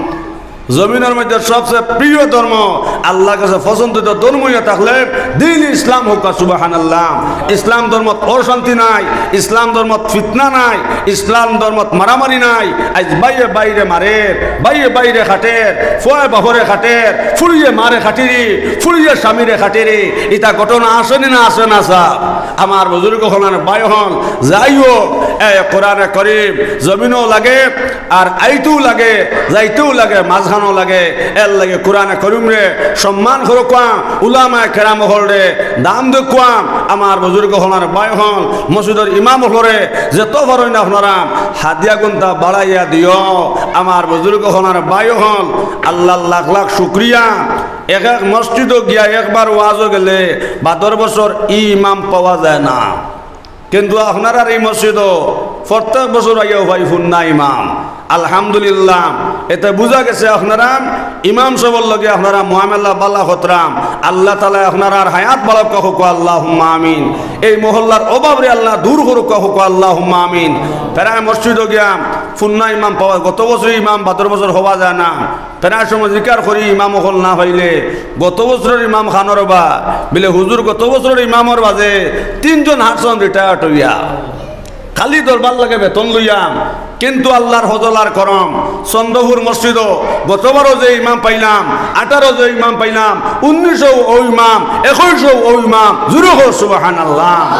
জমিনর মধ্যে সবচে প্রিয় ধর্ম, আল্লার গেছে পছন্দিত ধর্ম ইয়া থাকলে দ্বীন ইসলাম অউক। সুবহানাল্লাহ। ইসলাম ধর্মত অশান্তি নাই, ইসলাম ধর্মত ফিতনা নাই, ইসলাম ধর্মত মারামারি নাই। আইজ ভাইয়ে ভাইরে মারের, ভাইয়ে ভাইরে কাটের, ফুয়ায় বাফরে কাটের, ফুড়িয়ে মারে কাটিরি, ফুড়িয়ে স্বামীরে কাটিরি। ইতা ঘটনা আছে নি না আছে না সাব? আমার বুজুর্গ অকল আর ভাই অকল, যাই অউক, এ কোরআনে করিম জমিনো লাগে, আর আইতেও লাগে, যাইতেও লাগে, মাঝখানো লাগে। এরলাগি কোরআনে করিমরে সম্মান করউক্কা, উলামায়ে কেরাম অকলরে দাম দেউক্কা। আমার বুজুর্গ অকল আর ভাই অকল, মসজিদর ইমাম অকলরে যত পারইন আপনারা হাদিয়া গুনতা বাড়াইয়া দিও। আমার বুজুর্গ অকল আর ভাই অকল, আল্লার লাখ লাখ শুকরিয়া। এক এক মসজিদো গিয়া একবার ওয়াজো গেলে বাদর বছর ই ইমাম পাওয়া যায় না। কিন্তু আপনারার ই মসজিদো প্রত্যেক বছর আইয়াও পাই ফুন্না ইমাম। আলহামদুলিল্লাহ, এতে বুঝা গেছে আপনারা ইমাম সাবর লগে আপনারা মুআমালা বালা করতরা। আল্লাহ তাআলায় আপনারার হায়াত বাড়াউক্কা অউক, আল্লাহুম্মা আমিন। এই মহল্লার অভাবরে আল্লায় দূর করউক্কা অউক, আল্লাহুম্মা আমিন। প্রায় মসজিদো গিয়া ফুন্না ইমাম পাওয়া, গত বছর ইমাম বাদর বছর হওয়া যায় না। প্রায় সময় জিকার করি ইমাম অকল না পাইলে, গত বছরর ইমাম কানর বা, বিলে হুজুর গত বছরর ইমামর বাদে তিনজন হারছন retired অইয়া। খালি দরবার লাগে বেতন লইয়া, কিন্তু আল্লার ফজল আর করম, চন্দ্রপুর মসজিদো গতবারও যে ইমাম পাইলাম, আঠারো যে ইমাম পাইলাম, উনিশও অউ ইমাম, একুশও অউ ইমাম, জুরে কও সুবহানাল্লাহ।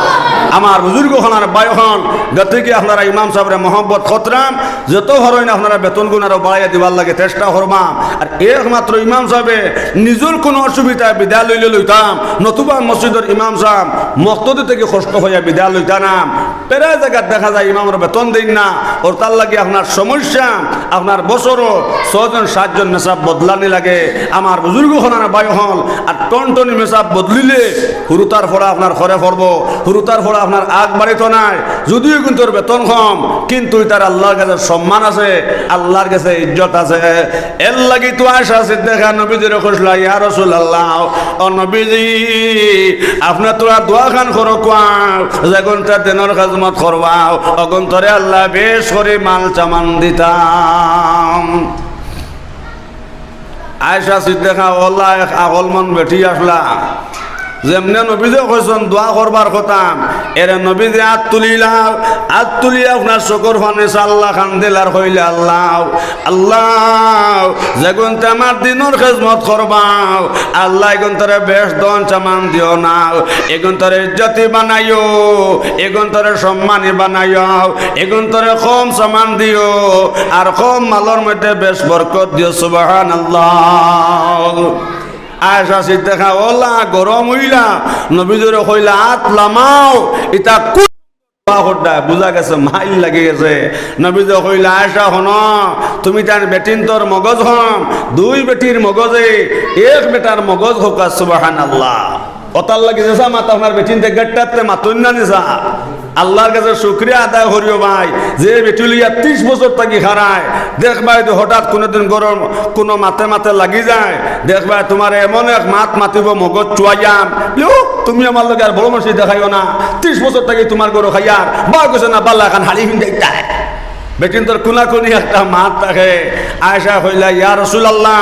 আমার বুজুর্গ অকল আর ভাই অকল, গতিকে আপনারা ইমাম সাবরে মহব্বত করতরা, যত পারইন আপনারা বেতনগুন আরো বাড়াইয়া দিবার লাগি চেষ্টা করবা। আর একমাত্র ইমাম সাবে নিজর কুনু অসুবিধায় বিদায় লইলে লইতা, নতুবা মসজিদর ইমাম সাব মক্তদি থাকি কষ্ট পাইয়া বিদায় লইতা না। প্রায় জাগাত দেখা যায় ইমামরে বেতন দেইন না, অউ তার লাগি আপনার সমস্যা। আপনার বছরো ছয়জন সাতজন মেসাব বদলানি লাগে। আমার বুজুর্গ অকল আর ভাই অকল, আর টনটনি মেসাব বদলিলে হুরুতার পড়া আপনার খরে পড়বো, হুরুতার পড়া আপনার আগ বাড়িতো নায়। যদিও কিন্তু অর বেতন কম, কিন্তু ইতার আল্লার গেছে সম্মান আছে, আল্লার গেছে ইজ্জত আছে। এরলাগি তো আয়েশা সিদ্দিকা নবীজিরে কইছলা, "ইয়া রাসূলুল্লাহ, ও নবীজি, আপনে থুড়া দোয়া খান করউক্কা, যেগুনতে দিনর খেজমত করবা, অগুনতরে আল্লায় বেশ করি মাল সামান দিতা।" আয়েশা সিদ্দিকা অলা এক আকলমন্দ বেটি আছলা। যেমনে নবীজিয়ে কইছইন দোয়া করবার কথা, এরে নবীজিয়ে আত তুলিলা, আত তুলিয়া আপনার চকুর পানি ছাড়লা, কান্দিলা আর কইলা, "আল্লাহ, আল্লাহ, যেগুনতে আমার দিনর খেজমত করবা, আল্লাহ, এগুনতরে বেশ ধন সামান দিও না, এগুনতরে ইজ্জতি বানাইও, এগুনতরে সম্মানী বানাইও, এগুনতরে কম সামান দিও, আর কম মালর মধ্যে বেশ বরকত দিও।" সুবহানাল্লাহ। আয়েশা সিদ্দিকা অলা গরম অইলা, নবীজিরে কইলা, "আত লামাও, ইতা কুন দোয়া কররায়?" বুঝা গেছে মাইল লাগি গেছে। নবীজিয়ে কইলা, "আয়েশা, হুনো, তুমি তান বেটিন্তর মগজ কম, দুই বেটির মগজে এক বেটার মগজ হউক।" সুবহানাল্লাহ। অতার লাগি যেছা মাত আপনার বেটিন্তে গেট্টাতে মাতইন না নিছা। আল্লাহর কাছে শুকরিয়া আদায় করিও ভাই, যে বেটি লইয়া ত্রিশ বছর থাকি খাড়ায়, দেখবায় যদি হঠাৎ কুনুদিন গরম কুনু মাতে মাতে লাগি যায়, দেখবায় তুমারে এমন এক মাত মাতিবো মগজ চুয়াইয়াম, "ইয়ো, তুমি আমার লগে আর বড় মানষি দেখাইও না, ত্রিশ বছর থাকি তুমার ঘরো খাইয়ার, বা গেছে না বালা খান হাড়ি হিন্দাইতায়।" বেটিন্তর কুনাকুনি একটা মাত থাকে। আয়েশা কইলা, "ইয়া রাসূলুল্লাহ,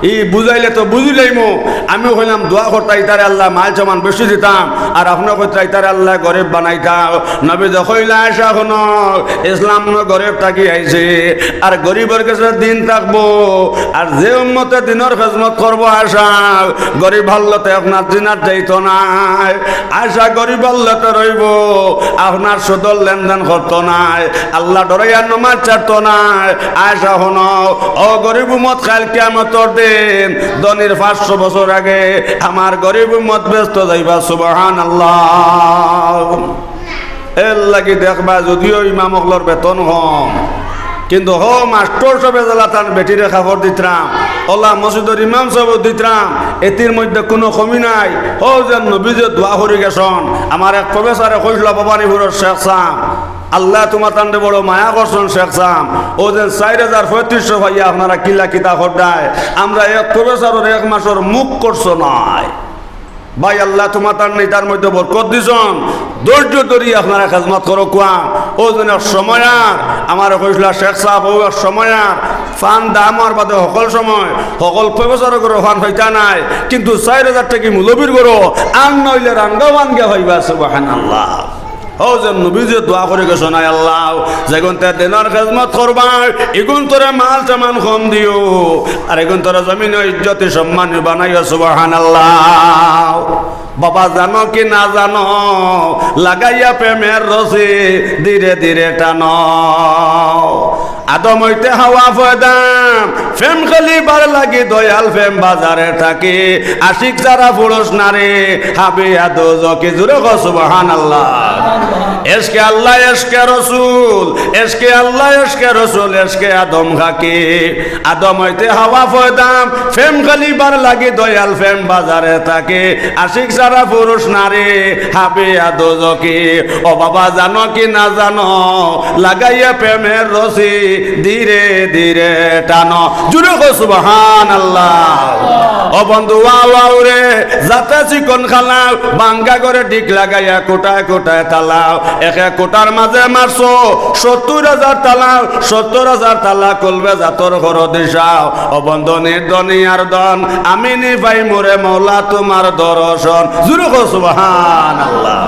ই বুঝাইলে তো বুঝিলাইমু।" আমিও কইলাম, "দোয়া করতা ইতারে আল্লাহ মাল সামান বেশি দিতাম, আর আপনে কইতরা ইতারে আল্লাহ গরিব বানাইতাম।" নবীজিয়ে কইলা, "আয়েশা, হুনো, ইসলাম নু গরিব থাকি আইছে, আর গরিবর গেছে দিন থাকবো, আর যে উম্মতে দিনর খেজমত করবো আয়েশা, গরিব হালতে আপনার জিনাত যাইতো নায়।" আয়েশা গরিব হালতে রইবো, আপনার সুদর লেনদেন করতো নায়, আল্লাহ ডরাইয়া নমাজ ছাড়তো নায়। আয়েশা হুনো, অউ গরিব উম্মত কাইল কিয়ামতর দিন, ধনীর পাঁচশো বছর আগে আমার গরিব উম্মত বেহেস্তো যাইবা। সুবহানাল্লাহ। এরলাগি দেখবা, যুদিও ইমাম অকলর বেতন কম, কিন্তু হউ মাস্টর সাবে যেলা তান বেটিরে কাপড় দিতরা, অলা মসজিদর ইমাম সাবে দিতরা, এটির মধ্যে কুনু কমি নাই। হউ যেন নবীজিয়ে দোয়া করি গেছইন। আমার এক প্রফেসরে কইছলা, ভবানীপুরর শেখ সাব, আল্লায় তুমাতানরে বড় মায়া করছইন শেখ সাব, অউ যেন চাইর হাজার পঁয়ত্রিশশো পাইয়া আপনারা কিলা কিতা কররায়, আমরা এক প্রফেসরর এক মাসর মুখ খরচ নাই। ভাই, আল্লায় তুমাতানরে ইতার মধ্যে বরকত দিছইন, ধৈর্য ধরি আপনারা খেজমত করো কুয়া। অউ যেন এক সময় আর, আমারে কইছলা শেখ সাব, অউ এক সময় আর, পান দামর বাদে হকল সময়, হকল প্রফেসরর ঘরো পান পাইতা নায়, কিন্তু চাইর হাজার থাকি মৌলবীর ঘরো আর না অইলে রাঙ্গা পান গিয়া পাইবা। সুবহানাল্লাহ। হউ যেন নবীজিয়ে দোয়া করি গেছইন, "আয় আল্লাহ, যেগুনতে দিনর খেজমত করবা, ইগুনতরে মাল সামান কম দিও, আর ইগুনতরে জমিনো ইজ্জতি সম্মানী বানাইও।" সুবহানাল্লাহ। বাবা, জানো কি না জানো, লাগাইয়া প্রেমের রশি ধীরে ধীরে টানো। আদম অইতে হাওয়া পয়দা, প্রেম খেলিবার লাগি দয়াল প্রেম বাজারে থাকি, আশিক ছাড়া পুরুষ নারী, হাবিয়া দোজখি। জুরে কও সুবহানাল্লাহ। এশকে আল্লাহ, এশকে রসুল, এশকে আল্লাহ, এশকে রসুল, এশকে আদম খাকি। আদম অইতে হাওয়া পয়দা, প্রেম খেলিবার লাগি দয়াল প্রেম বাজারে থাকি, আশিক ছাড়া পুরুষ নারী, হাবিয়া দোজখি। ও বাবা, জানো কি না জানো, লাগাইয়া প্রেমের রশি ধীরে ধীরে টানো। জুরে কও সুবহানাল্লাহ। ও বন্ধু, ওয়া ওয়া রে, যাতা চিকন খালাও, ভাঙ্গা ঘরে ডিক লাগাইয়া কোঠায় কোঠায় তালাও। এক এক কোঠার মাঝে মারছো সত্তর হাজার তালা, সত্তর হাজার তালা খুলবে জাতর ঘরো দিশাও। ও বন্ধু, নির্ধনী আর ধন আমি নি পাইমু রে মৌলা তুমার দর্শন। জুরে কও সুবহানাল্লাহ।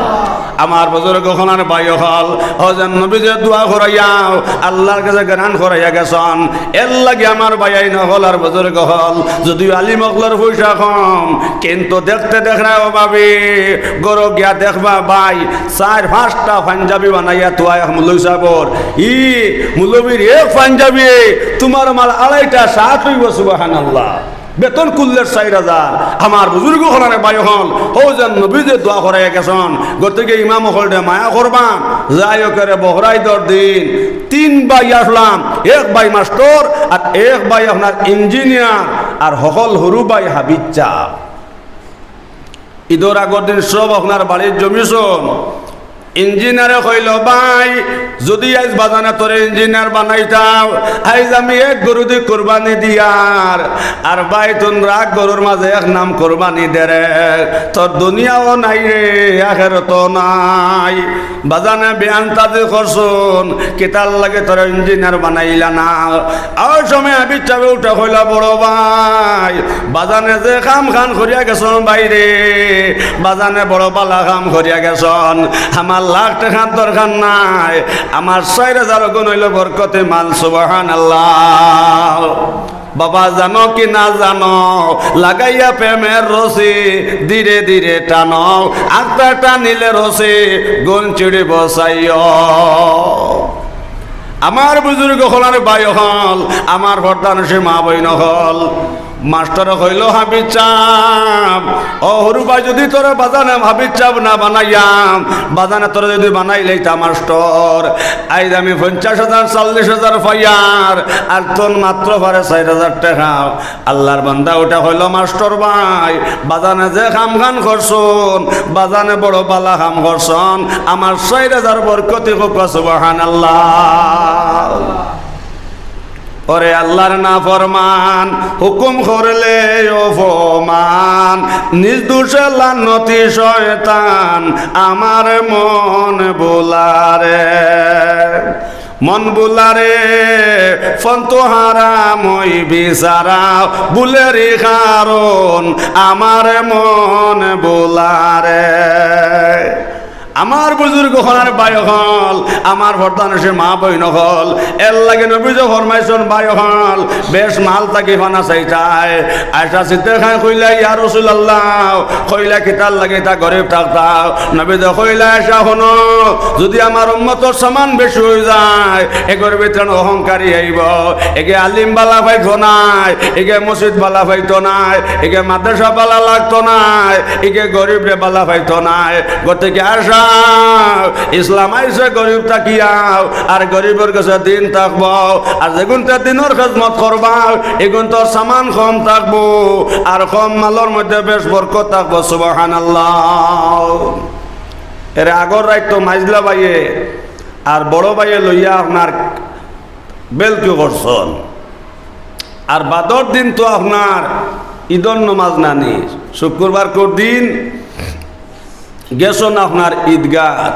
আমার বুজুর্গ অকল আর ভাই অকল, হউ যেন নবীজিয়ে দোয়া করাইয়া, আল্লাহর কাছে গেরান করাইয়া গেছইন। এরলাগি আমার ভাইয়াইন অকল আর বুজুর্গ অকল, যুদিও আলিম অকলর পয়সা কম, কিন্তু দেখতে দেখরায় ও ভাবি, ঘরো গিয়া দেখবা ভাই, চাইর পাঁচটা পাঞ্জাবি বানাইয়া থুয়া এক মৌলভী সাবর। ই মৌলভীর এক পাঞ্জাবি তুমার আমার আড়াইটা শার্ট অইবো, সুবহানাল্লাহ। বেতন কুল্লের চাইর হাজার। আমার বুজুর্গ অকল আর ভাই অকল, হউ যেন নবীজিয়ে দোয়া করাইয়া গেছইন। গতিকে ইমাম অকলরে মায়া করবা, যাই অউক রে বহরাইদর দিন তিন ভাই আছলাম, এক ভাই মাস্টর, আর এক ভাই আপনার ইঞ্জিনিয়ার, আর হকল হুরু ভাই হাফিজ ছাব। ইদর আগর দিন সব আপনার বাড়িত জমিছইন। ইঞ্জিনিয়ারে কইলো, "ভাই, যুদি আইজ বাজানে তোরে ইঞ্জিনিয়ার বানাইতাম, আইজ আমি এক গরু দি কুরবানি দিয়ার, আর ভাই তুন রাখ গরুর মাঝে এক নাম কুরবানি দে রে, তোর দুনিয়াও নাই রে, আখেরাতও নাই।" বাজানে বেআন্তাজি করছুন, কিতার লাগি তোরে ইঞ্জিনিয়ার বানাইলা না? আর সময় হাফিজ সাবে উঠা কইলা, "বড় ভাই, বাজানে যে কাম খান করিয়া গেছন ভাই রে, বাজানে বড় বালা কাম করিয়া গেছন। আমার লাখ টেকার দরকার নাই, আমার চাইর হাজার গুণ অইলো বরকতি মাল।" সুবহানাল্লাহ। বাবা, জানো কি না জানো, লাগাইয়া প্রেমের রশি ধীরে ধীরে টানো, আখতা টানিলে রশি গুণ ছিড়িব চাইও। আমার বুজুর্গ অকল আর ভাই অকল, আমার পর্দানশীন মা বইন অকল, মাস্টরে কইলো, "হাফিজ সাব, ও হুরু ভাই, যুদি তোরে বাজানে হাফিজ সাব না বানাইয়াম, বাজানে তোরে যুদি বানাইলাইতাম মাস্টর, আইজ আমি পঞ্চাশ হাজার, চল্লিশ হাজার পাইয়ার, আর তুন মাত্র পারে চাইর হাজার টেকা।" আল্লার বান্দা উঠা কইলো, "মাস্টর ভাই, বাজানে যে কাম খান করছন, বাজানে বড় বালা কাম করছন, আমার চাইর হাজার বরকতি কউক্কা।" সুবহানাল্লাহ। ওরে আল্লার নাফরমান, হুকুম করলে অপমান, নিজ দোষে লানতি শয়তান, আমার মন ভুলারে। মন ভুলারে, ফন্ত হারাম ওই বিচারা, ভুলেরই কারণ আমার মন ভুলারে। আমার বুজুর্গ অকল আর ভাই অকল, আমার পর্দানশীন মা বইন অকল, এর লাগি নবীজি ফরমাইছন, ভাই অকল, বেশ মাল থাকি পানা চাইতায়। আয়েশা সিদ্দিকায় কইলা, "ইয়া রাসূলুল্লাহ, কইলা কিতার লাগি ইতা গরিব থাকতাম?" নবীজি কইলা, "আয়েশা হুনো, যুদি আমার উম্মতর সামান বেশি অইযায়, এগর ভিতরে অহংকারী আইবো, এগে আলিম বালা পাইতো নায়, এগে মসজিদ বালা পাইতো নায়, এগে মাদ্রাসা বালা লাগতো নায়, এগে গরিবরে বালা পাইতো নায়।" গতিকে আয়েশা, ইসলাম আইছে গরিব থাকিয়াও, আর গরিবর গেছে দিন থাকবো, আর যেগুনতে দিনর খেদমত করবা, এগুনতর সামান কম থাকবো, আর কম মালর মধ্যে বেশ বরকত থাকবো। সুবহানাল্লাহ। এর আগর রাইত তো মাইজলা ভাইয়ে আর বড় ভাইয়ে লইয়া আপনার বেলকি করছন, আর বাদর দিন তো আপনার ইদর নমাজ নানি, শুক্রবার কর দিন গেছন আপনার ঈদগাহ।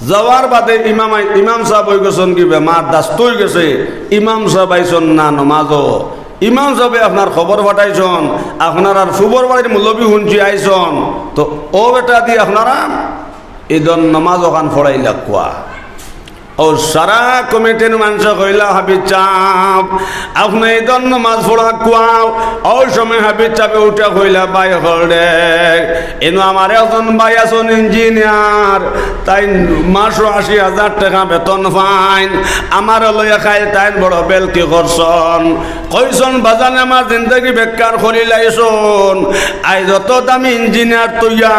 যাওয়ার বাদে ইমাম আই-, ইমাম সাব অইগেছন কি বেমার, দাস্ত অইগেছে, ইমাম সাব আইছন না নমাজো। ইমাম সাবে আপনার খবর পাঠাইছন, আপনারার ফুবর বাড়ির মুলবি হুনছি আইছন, তো অউ বেটা দি আপনারা ইদর নমাজ অখান পড়াইলাউক্কা। অউ সারা কমিটির মানষে কইলা, "হাফিজ সাব, আপনে ইদর নমাজ পড়াউক্কা।" অউ সময় হাফিজ সাবে উঠা কইলা, "ভাই অকল রে, ইনো আমার একজন ভাই আছন ইঞ্জিনিয়ার, তাইন মাসো আশি হাজার টেকা বেতন পাইন, আমারে লইয়া খাইল তাইন বড় বেলকি করছন।" কইছন, "বাজানে আমার জিন্দেগি বেকার করিলাইছন, আইজ অত দামি ইঞ্জিনিয়ার থইয়া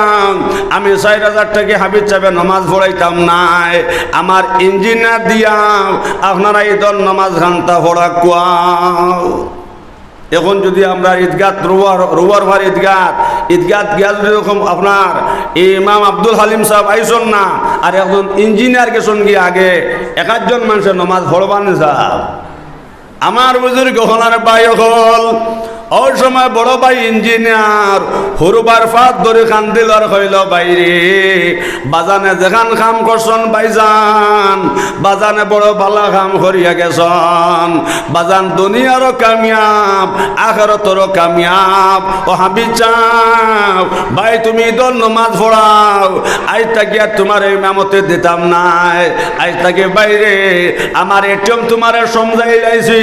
আমি চাইর হাজার টেকা হাফিজ সাবে নমাজ পড়াইতাম নায়, আমার ইঞ্জিনিয়ার দিয়া আপনারা ইদর নমাজ খান্তা পড়াউক্কা।" এখন যুদি আমরা ইদগাত রুয়ার, রুয়ার ভার ইদগাত, ইদগাত গিয়া যুদি এরকম আপনার ইমাম আব্দুল হালিম সাব আইছন না, আর একজন ইঞ্জিনিয়ার গেছন গিয়া আগে, একাধজন মানষে নমাজ পড়বা নি সাব? আমার বুজুর্গ অকল আর ভাই অকল, অউ সময় বড় ভাই ইঞ্জিনিয়ার, হুরু ভাইর পাও ধরি কান্দিল আর কইল, "ভাই রে, বাজানে যেখান কাম করছন ভাইজান, বাজানে বড় বালা কাম করিয়া গেছন, বাজান দুনিয়ারও কামিয়াব, আখেরাতরও কামিয়াব। ও হাফিজ সাব, ভাই তুমি ইদর নমাজ পড়াও, আইজ থাকি আর তুমারে ইমামতি দিতাম নায়, আইজ থাকি ভাই রে, আমার এটিএম তুমারে সমঝাইলাইছি,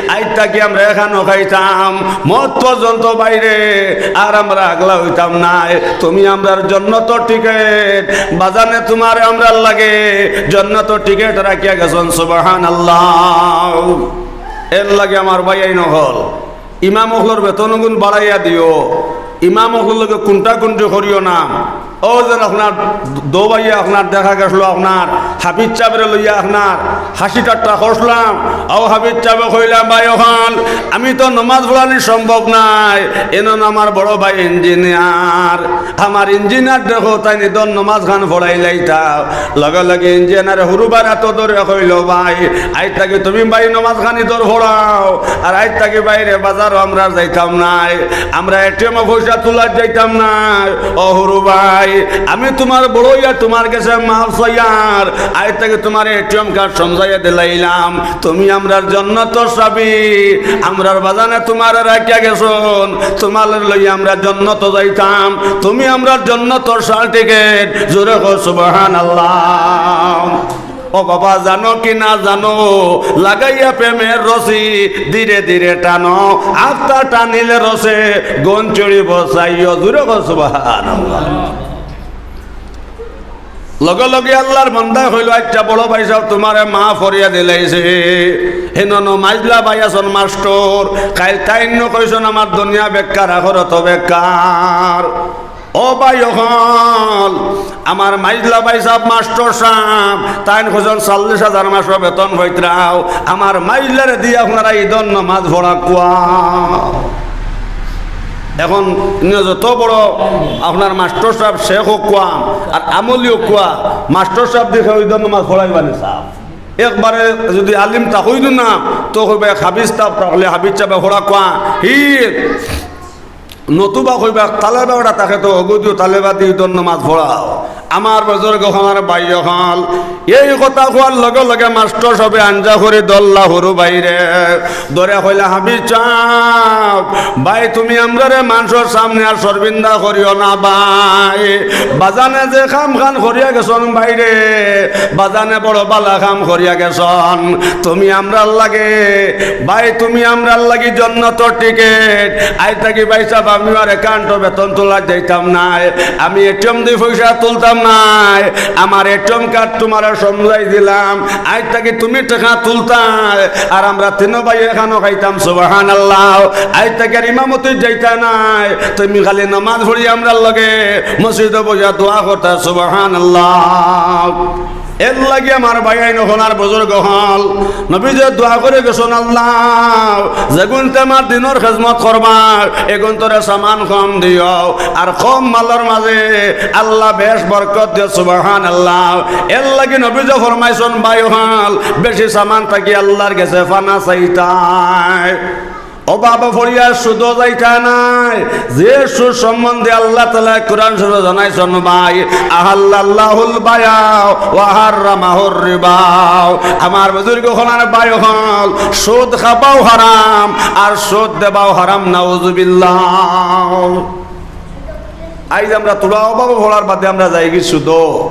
আইজ থাকি আমরা এখানো খাইতাম, মউত পর্যন্ত ভাই রে, আর আমরা আগলা অইতাম নায়। তুমি আমরার জন্নতর টিকিট, বাজানে তুমারে আমরার লাগি জন্নতর টিকিট রাখিয়া গেছন।" সুবহানাল্লাহ। এর লাগি আমার ভাইয়াইন অকল, ইমাম অকলর বেতন গুন বাড়াইয়া দিও। ইমাম অকলর লগে কুন্টা কুন্টি করিও না। ও যেন আপনার দো ভাইয়ে আপনার দেখা গেছিল, আপনার হাফিজ সাবরে লইয়া আপনার হাসি ঠাট্টা করছিলাম। ও হাফিজ সাবে কইলা, "ভাই অকল, আমি তো নমাজ পড়ানি সম্ভব নায়, এনন আমার বড় ভাই ইঞ্জিনিয়ার, আমার ইঞ্জিনিয়ার দেখো, তাইন ইদর নমাজ খান পড়াইলাইতা।" লগে লগে ইঞ্জিনিয়ার হুরু ভাইর আতো ধরিয়া কইলো, "ভাই, আইজ থাকি তুমি ভাই নমাজ খান ইদর পড়াও, আর আইজ থাকি বাইরে বাজারো আমরা যাইতাম নায়, আমরা এটিএমো পয়সা তুলাত যাইতাম নায়। ও হুরু ভাই, আমি তুমার বড় অইয়া তুমার গেছে মাফ চাইয়ার, আইজ থাকি তুমার এটিএম কার্ড সমঝাইয়া দিলাইলাম, তুমি আমরার জন্নতর চাবি, আমরার বাজানে তুমারে রাখিয়া গেছইন, তুমারে লইয়া আমরা জন্নতো যাইতাম, তুমি আমরার জন্নতর সার্টিফিকেট।" জোরে কও সুবহানাল্লাহ। ও বাবা, জানো কি না জানো, লাগাইয়া প্রেমের রশি ধীরে ধীরে টানো, আস্তা টানিলে রসে গন চড়িব চাইও। জোরে কও সুবহানাল্লাহ। লগে লগে আল্লার বান্দায় কইলো, "আচ্ছা বড় ভাই সাব, তুমারে মাফ করিয়া দিলাইছি।" হেন নমাজলা ভাই আছইন মাস্টর, কাইল তাইন নু কইছইন, "আমার দুনিয়া বেকার, আখেরাত বেকার।" ও ভাই অকল, আমার মাইজলা ভাই সাব, মাস্টর সাব, তাইন কইছইন চল্লিশ হাজার মাসো বেতন পাইতরাও, আমার মাইজলারে দিয়া আপনারা ইদর নমাজ পড়াউক্কা। অখন ইনো যত বড় আপনার মাস্টর সাব, শেখ অউক্কা আর আমলি অউক্কা, মাস্টর সাব দি কেউ ইদর নমাজ পড়াইবা নি সাব? একবারে যুদি আলিম থাকইন না, তো কইবা, "হাফিজ সাব থাকলে হাফিজ সাবে পড়াউক্কা।" হি নতুবা কইবা, "তালেবা বেটা থাকে তো, অগু দিও তালেবা দি ইদর নমাজ পড়াও।" আমার বুজুর্গ অকল, আমার ভাই অকল, এই কথা কওয়ার লগে লগে মাস্টর সাবে আঞ্জা করি ধরলা হুরু ভাইরে। ধরিয়া কইলা, "হাফিজ সাব, ভাই তুমি আমরারে মানষর সামনে আর শর্মিন্দা করিও না ভাই। বাজানে যে কাম খান করিয়া গেছইন ভাইরে, বাজানে বড় ভালা কাম করিয়া গেছইন। তুমি আমরার লাগি, ভাই তুমি আমরার লাগি জন্নতর টিকিট।" আইজ থাকি ভাই সাব, আমি আর একাউন্টো বেতন তুলাত যাইতাম নায়, আমি এটিএম দি পয়সা তুলতাম নায়, আমার এটিএম কার্ড তুমারে সমঝাই দিলাম, আইজ থাকি তুমি টেকা তুলতায়, আর আমরা তিনো ভাই একখানো খাইতাম। সুবহানাল্লাহ। আইজ থাকি আর ইমামতিত যাইতায় নায়, তুমি খালি নমাজ পড়ি আমরার লগে মসজিদো বইয়া দোয়া করতায়। সুবহানাল্লাহ। এরলাগি আমার ভাইয়াইন অকল আর বুজুর্গ অকল, নবীজিয়ে দোয়া করি গেছইন, "আল্লাহ, যেগুনতে আমার দিনর খেজমত করবা, এগুনতরে সামান কম দিও, আর কম মালর মাজে আল্লাহ বেশ বরকত দিও।" সুবহানাল্লাহ। এরলাগি নবীজিয়ে ফরমাইছইন, ভাই অকল, বেশি সামান থাকি আল্লার গেছে পানা চাইতায়। ও বাবা, পড়িয়া সুদো যাইতায় নায়। যে সুদ সম্বন্ধে আল্লাহ তাআলা কোরআন শরীফো জানাইছইন, ভাই, "আহাল্লাল্লাহুল বায়া ওয়া হাররামাহুর রিবা।" আমার বুজুর্গ অকল আর ভাই অকল, সুদ খাবাও হারাম আর সুদ দেবাও হারাম, নাউজুবিল্লাহ। আইজ আমরা থুড়া অভাবো পড়ার বাদে আমরা যাইগি সুদো।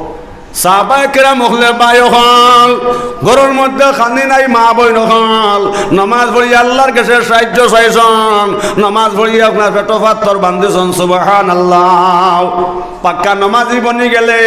সাহাবায়ে কেরাম অকলে, ভাই অকল, ঘরর মধ্যে খানি নাই, মা বইন অকল, নমাজ পড়িয়া আল্লার গেছে সাহায্য চাইছইন, নমাজ পড়িয়া আপনার পেটো পাত্তর বান্ধিছইন। সুবহানাল্লাহ। পাক্কা নমাজি বনি গেলে,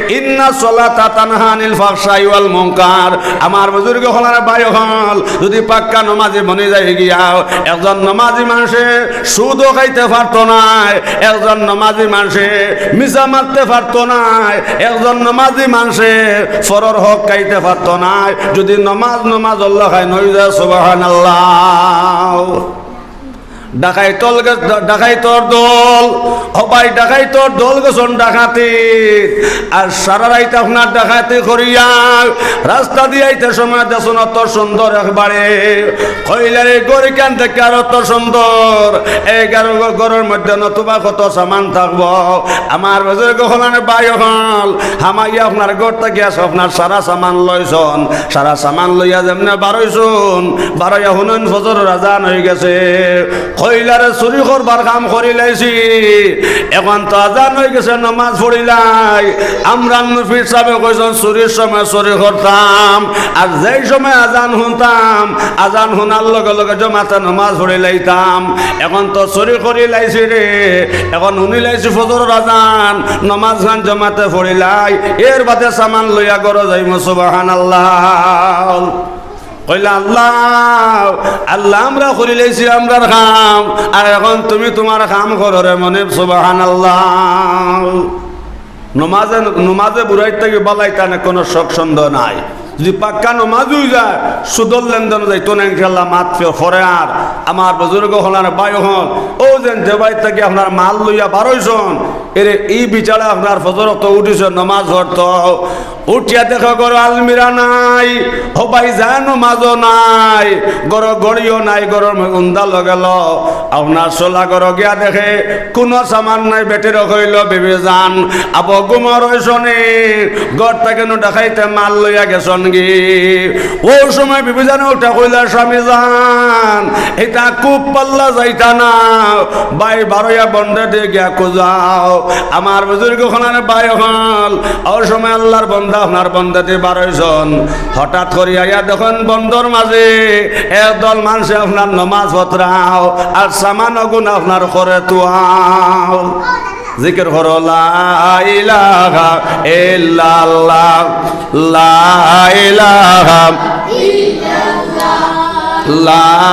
ইন্না সলাতা তানহা আনিল ফাহশাই ওয়াল মুনকার। আমার বুজুর্গ অকল আর ভাই অকল, যুদি পাক্কা নমাজি বনি যাইগিয়া, একজন নমাজি মানষে সুদও খাইতে পারতো নায়, একজন নমাজি মানষে মিছা মাততে পারতো নায়, একজন নমাজি মানষে পরর হক খাইতে পারতো নায়। যুদি নমাজ নমাজর লাখান অই যায়, সুবহানাল্লাহ। ডাকাইতর গে-, ডাকাইতর দল, ও ভাই, ডাকাইতর দল গেছইন ডাকাতিত, আর সারা রাইত আপনার ডাকাতি করিয়া রাস্তা দিয়া আইতে সময় দেখছইন অত সুন্দর একবারে কইলার এই ঘরখান দেখিয়ার অত সুন্দর, এই ঘর-, ঘরর মধ্যে নতুবা কত সামান থাকবো। আমার বুজুর্গ অকল আর ভাই অকল, হামাইয়া আপনার ঘর থাকি আপনার সারা সামান লইছইন, সারা সামান লইয়া যেমনে বারইছইন, বারইয়া হুনইন ফজরর আজান অইগেছে। কইলারে চুরি করবার কাম করিলাইছি, অখন তো আজান অইগেছে, নমাজ পড়িলাই। আমরার নু পীর সাবে কইছইন চুরির সময় চুরি করতাম, আর যেই সময় আজান হুনতাম, আজান হুনার লগে লগে জমাতে নমাজ পড়িলাইতাম। অখন তো চুরি করিলাইছি রে, অখন হুনিলাইছি ফজরর আজান, নমাজ খান জমাতে পড়িলাই, এর বাদে সামান লইয়া ঘরো যাইমু। সুবহানাল্লাহ। কইলা, "আল্লাহ, আল্লাহ, আমরা করিলাইছি আমরার কাম, আর অখন তুমি তুমার কাম করো রে মনিব।" সুবহানাল্লাহ। নমাজে, নমাজে বুড়াইত থাকি বালাইত, তানে কোনো শক সন্দেহ নাই। যদি পাক্কা নমাজি অই যায়, সুদর লেনদেন যাইতো না ইনশাআল্লাহ। মাত ফে-, ফরে আর আমার বুজুর্গ অকল, ভাই অকল, অউ যেন যে বাড়িত থাকি আপনার মাল লইয়া বারইছন, এরে ই বিচারে আপনার ফজর অক্ত উঠিছে, নমাজ পড়তো, উঠিয়া দেখে ঘরো আলমিরা নাই, ও ভাই যায়, নমাজও নাই, ঘরো ঘড়িও নাই, ঘরর মধ্যে উন্দালো গেল। আপনার চলা ঘরো গিয়া দেখে কুনু সামান নাই, বেটিরে কইলো, "বিবি জান, আবো ঘুমো রইছনি, ঘর থাকি নু ডাকাইতে মাল লইয়া গেছন গি।" অউ সময় বিবি জানে উঠা কইলা, "স্বামী জান, ইতা খুব পাল্লা যাইতা না, ভাই বারইয়া বন্দেদি গিয়া খুজাও।" আমার বুজুর্গ অকল, ভাই অকল, অউ সময় আল্লার বন্দা আপনার বন্দেদি বারইছন, হঠাৎ করি আইয়া দেখইন বন্দর মাঝে একদল মানষে আপনার নমাজ পড়রাও আর সামান অগুন আপনার ঘরো থুয়াও। জিকির করো, লা ইলাহা ইল্লাল্লাহ, লা ইলাহা, লা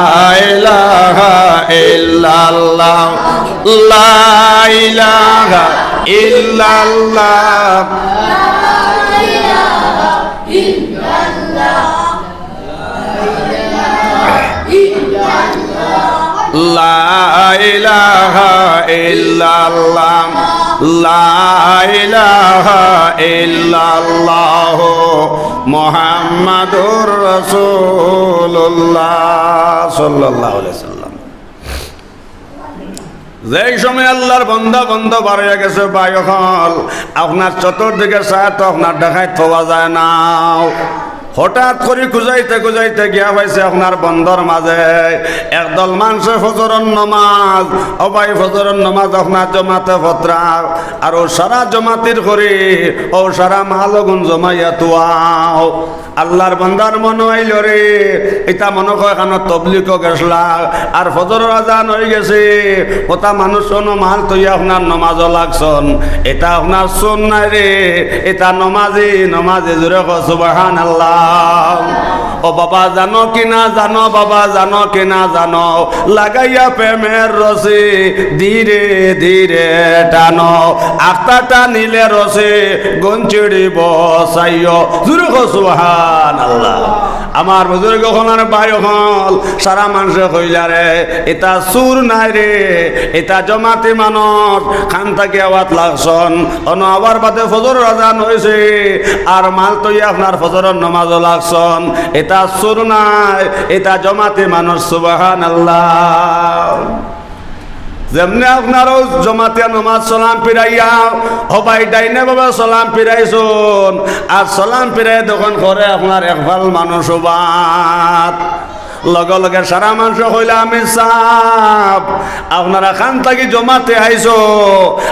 ইলাহা ইল্লাল্লাহ, লা ইলাহা ইল্লাল্লাহ। লা ইলাহা ইল্লাল্লাহ, লা ইলাহা ইল্লাল্লাহ, মুহাম্মাদুর রাসূলুল্লাহ সাল্লাল্লাহু আলাইহি ওয়াসাল্লাম। যেই সময় আল্লার বন্দা বন্দ বারইয়া গেছে, ভাই অকল, আপনার চতুর্দিকে চায় তো আপনার ডাকাইত পাওয়া যায় না। হঠাৎ করি খুজাইতে খুজাইতে গিয়া পাইছে আপনার বন্দর মাঝে একদল মানষে ফজরর নমাজ, ও ভাই, ফজরর নমাজ আপনার জমাতে পড়রা, আর অউ সারা জমাতির করি, অউ সারা মাল অগুন জমাইয়া থুয়াও। আল্লার বন্দার মনো আইলো রে, ইতা মনো কয় কানো তবলিগো গেছলা, আর ফজরর আজান অই গেছে, অতা মানুষ অনো মাল থইয়া আপনার নমাজো লাগছন, ইতা আপনার সুন্নাত নায় রে, ইতা নমাজি, নমাজি, জোরে কও সুবহানাল্লাহ। ও বাবা জানো কি না জানো, বাবা জানো কি না জানো, লাগাইয়া প্রেমের রশি ধীরে ধীরে টানো, আখতা টানিলে রশি গুন ছিড়িবো চাইও। জোরে কও সুবহানাল্লাহ। আমার বুজুর্গ অকল, ভাই অকল, সারা মানষে কইলা রে, ইতা চুর নায় রে, ইতা জমাতি মানুষ, খান থাকি আওয়াত লাগছন, অনো আওয়ার বাদে ফজরর আজান অইছে, আর মাল থইয়া আপনার ফজরর নমাজো লাগছন, ইতা চুর নায়, ইতা জমাতি মানুষ, সুবহানাল্লাহ। যেমনে আপনার অউ জমাতিয়া নমাজ সালাম ফিরাইয়া, ও ভাই, ডাইনে বামে সালাম ফিরাইছন, আর সালাম ফিরাইয়া দেখইন ঘরো আপনার একফাল মানুষ উবাত। লগে লগে সারা মানষে কইলা, "আমির সাব, আপনারা খান থাকি জমাতে আইছো,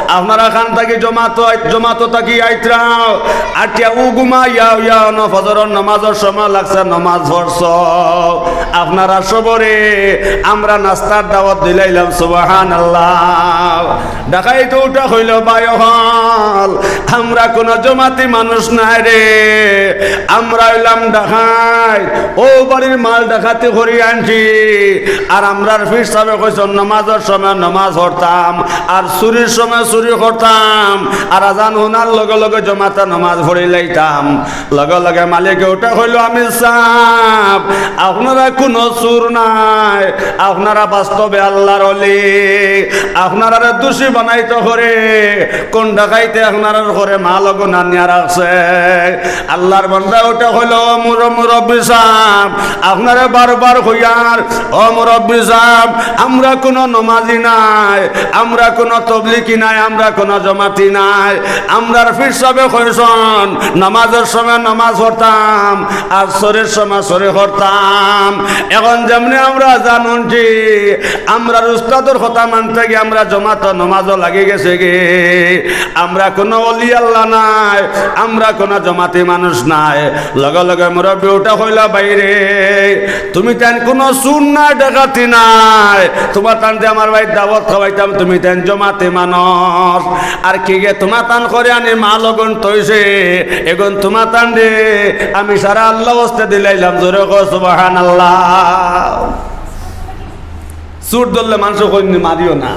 আপনারা খান থাকি জমাত, জমাত থাকি আইতরাও, আটিয়া উগুমা ইয়া ইয়া অনো ফজরর নমাজর সময় লাগছে, নমাজ পড়ছো।" আপনারা সবরে আমরা নাস্তার দাওয়াত দিলাইলাম, সুবহানাল্লাহ। ডাকাইত উঠা কইলো, "ভাই অকল, আমরা কুনু জমাতি মানুষ নায় রে, আমরা অইলাম ডাকাইত, অউ বাড়ির মাল ডাকাতি করি আনছি, আর আমরার পীর সাবে কইছন নমাজর সময় নমাজ পড়তাম, আর চুরির সময় চুরি করতাম, আর আজান হুনার লগে লগে জমাতে নমাজ পড়িলাইতাম।" লগে লগে মালিকে উঠা কইলো, "আমির সাব, আপনারা কুনু চুর নায়, আপনারা বাস্তবে আল্লার অলি, আপনারারে দোষী বানাইতো করে, কুন ডাকাইতে আপনারার ঘরো মাল অগুন আনিয়া রাখছে?" আল্লার বন্দা উঠা কইলো, "ও মুর-, মুরব্বি সাব, আপনারে বারবার কইয়ার, ও মুরব্বি সাব, আমরা কুনু নমাজি নায়, আমরা কুনু তবলিগি নায়, আমরা কুনু জমাতি নায়। আমরার পীর সাবে কইছন, নমাজর সময় নমাজ পড়তাম, আর চুরির সময় চুরি করতাম। অখন যেমনে আমরা আজান হুনছি, আমরার উস্তাদর কথা মানতে গিয়া আমরা জমাতো নমাজো লাগি গেছি গি। আমরা কুনু অলি আল্লা নায়, আমরা কুনু জমাতি মানুষ নায়।" লগে লগে মুরব্বি উঠা কইলা, "ভাইরে, তুমি তাইন কুনু চুর নায়, ডাকাতি নায়, তুমার তানরে আমার বাড়িত দাওয়াত খাওয়াইতাম, তুমি তাইন জমাতি মানুষ। আর কিগে তুমার তান ঘরো আনি মাল অগুন থইছে, এগুন তুমার তানরে আমি সারা আল্লা ওয়াস্তে দিলাইলাম।" জোরে কও সুবহানাল্লাহ। চুর ধরলে মানষে কইন নি, "মারিও না।"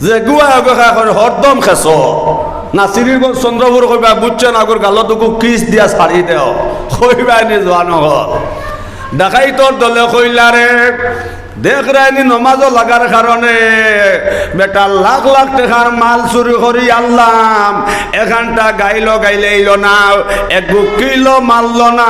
যেগুয়া অগু খায় কইন, "হরদম খেছো।" নাসিরগঞ্জ চন্দ্রপুর কইবা, বুঝছো না, আগর গালো দুগু কিস দিয়া ছাড়ি দেও, কইবায় নি জোয়ান অকল। ডাকাইতর দলে কইলা রে, দেখরায়নি নমাজো লাগার কারণে বেটা লাখ লাখ টেকার মাল চুরি করি আনলাম, এখানটা গাইলো গাইলেইলো না, এক গুক্কিলো মারলো না।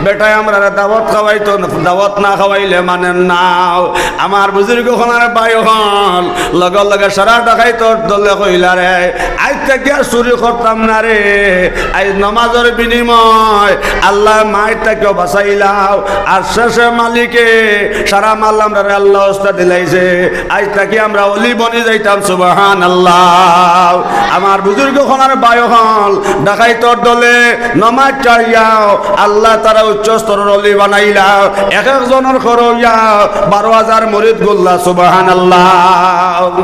বেটায় আমরারে দাওয়াত খাওয়াইতো, দাওয়াত না খাওয়াইলে মানের না। আমার বুজুর্গ অকল আর ভাই অকল, লগে লগে সারা ডাকাইতর দলে কইলা রে, আইজ থাকি আর চুরি করতাম না রে। আইজ নমাজর বিনিময় আল্লায় মাইর থাকিও বাঁচাইলাও। আর শেষে মালিকে সারা মাল আমরারে আল্লার ওয়াস্তে দিলাইছে। আইজ থাকি আমরা অলি বনি যাইতাম, সুবহানাল্লাহ। আমার বুজুর্গ অকল আর ভাই অকল, ডাকাইতর দলে নমাজ ছাড়িয়াও আল্লায় তারা উচ্চ স্তরর অলি বানাইলা। এক একজনর ঘরো ইয়া বারো হাজার মুরিদ গড়লা, সুবহানাল্লাহ।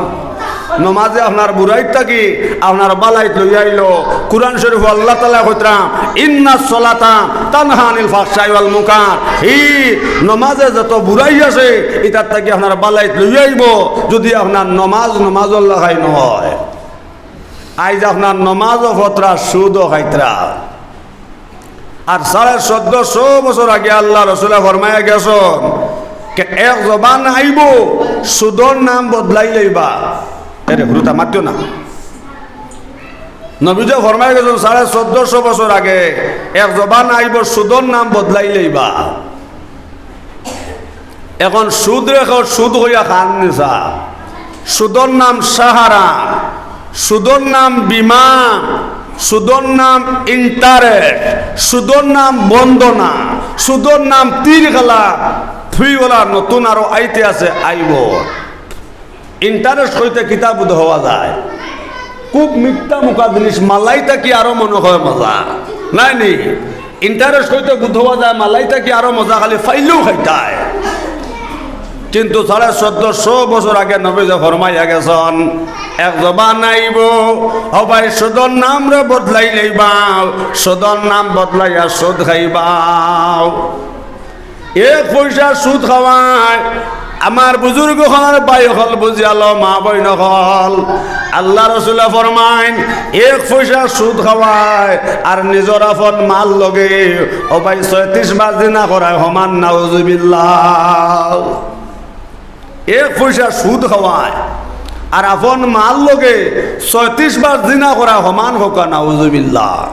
নমাজে আপনার বুরাইত থাকি আপনার বালাইত লইয়া আইলো। কুরআন শরীফো আল্লাহ তাআলায় কইতরা, "ইন্নাস সলাতা তানহা আনিল ফাহশাই ওয়াল মুনকার।" ই নমাজে যত বুরাই আছে, ইতার থাকি আপনার বালাইত লইয়া আইবো, যুদি আপনার নমাজ নমাজর লাখান অয়। আইজ আপনার নমাজও পড়তরা, সুদও খাইতরা। আর সাড়ে চোদ্দশো বছর আগে আল্লার রসুলে ফরমাইয়া গেছইন, কে এক জবান আইবো, সুদর নাম বদলাই লইবা। এরে হুরুতা মাতিও না। নবীজি ফরমাইয়া গেছইন সাড়ে চোদ্দশো বছর আগে, এক জবান আইবো, সুদর নাম বদলাই লইবা। এখন সুদ রেখো, সুদ কইয়া খান নিছা। সুদর নাম সাহারা, সুদর নাম বিমা, সুদর নাম ইন্টারেস্ট, সুদর নাম বন্দনা, সুদর নাম তীর খেলা। থুইওয়ালা নতুন আরো আইতে আছে, আইবো। ইন্টারেস্ট কইতে কিতা বুঝ হওয়া যায়? খুব মিথ্যা মুখা জিনিস, মালাই থাকি আরো মনে হয় মজা, নায় নি? ইন্টারেস্ট কইতে বুঝ হওয়া যায়, মালাই থাকি আরো মজা, খালি ফাইলেও খাইতায়। কিন্তু সাড়ে চোদ্দশো বছর আগে নবীজি ফরমাইয়া গেছইন, এক জবান আইবো, ও ভাই, সুদর নাম রে বদলাই লইবাও, সুদর নাম বদলাইয়া সুদ খাইবাও। এক পয়সা সুদ খাওয়ায়। আমার বুজুর্গ অকল, ভাই অকল, বুঝিয়ালো, মা বইন অকল, আল্লার রসুলে ফরমাইন, এক পয়সা সুদ খাওয়ায় আর নিজর আপন মার লগে, ও ভাই, ছয়ত্রিশ বার জিনা করায় সমান, নাউজুবিল্লাহ। এক পয়সা সুদ খাওয়ায় আর আপন মার লগে ছয়ত্রিশ বার জিনা করায় সমান, কউক্কা নাউজুবিল্লাহ।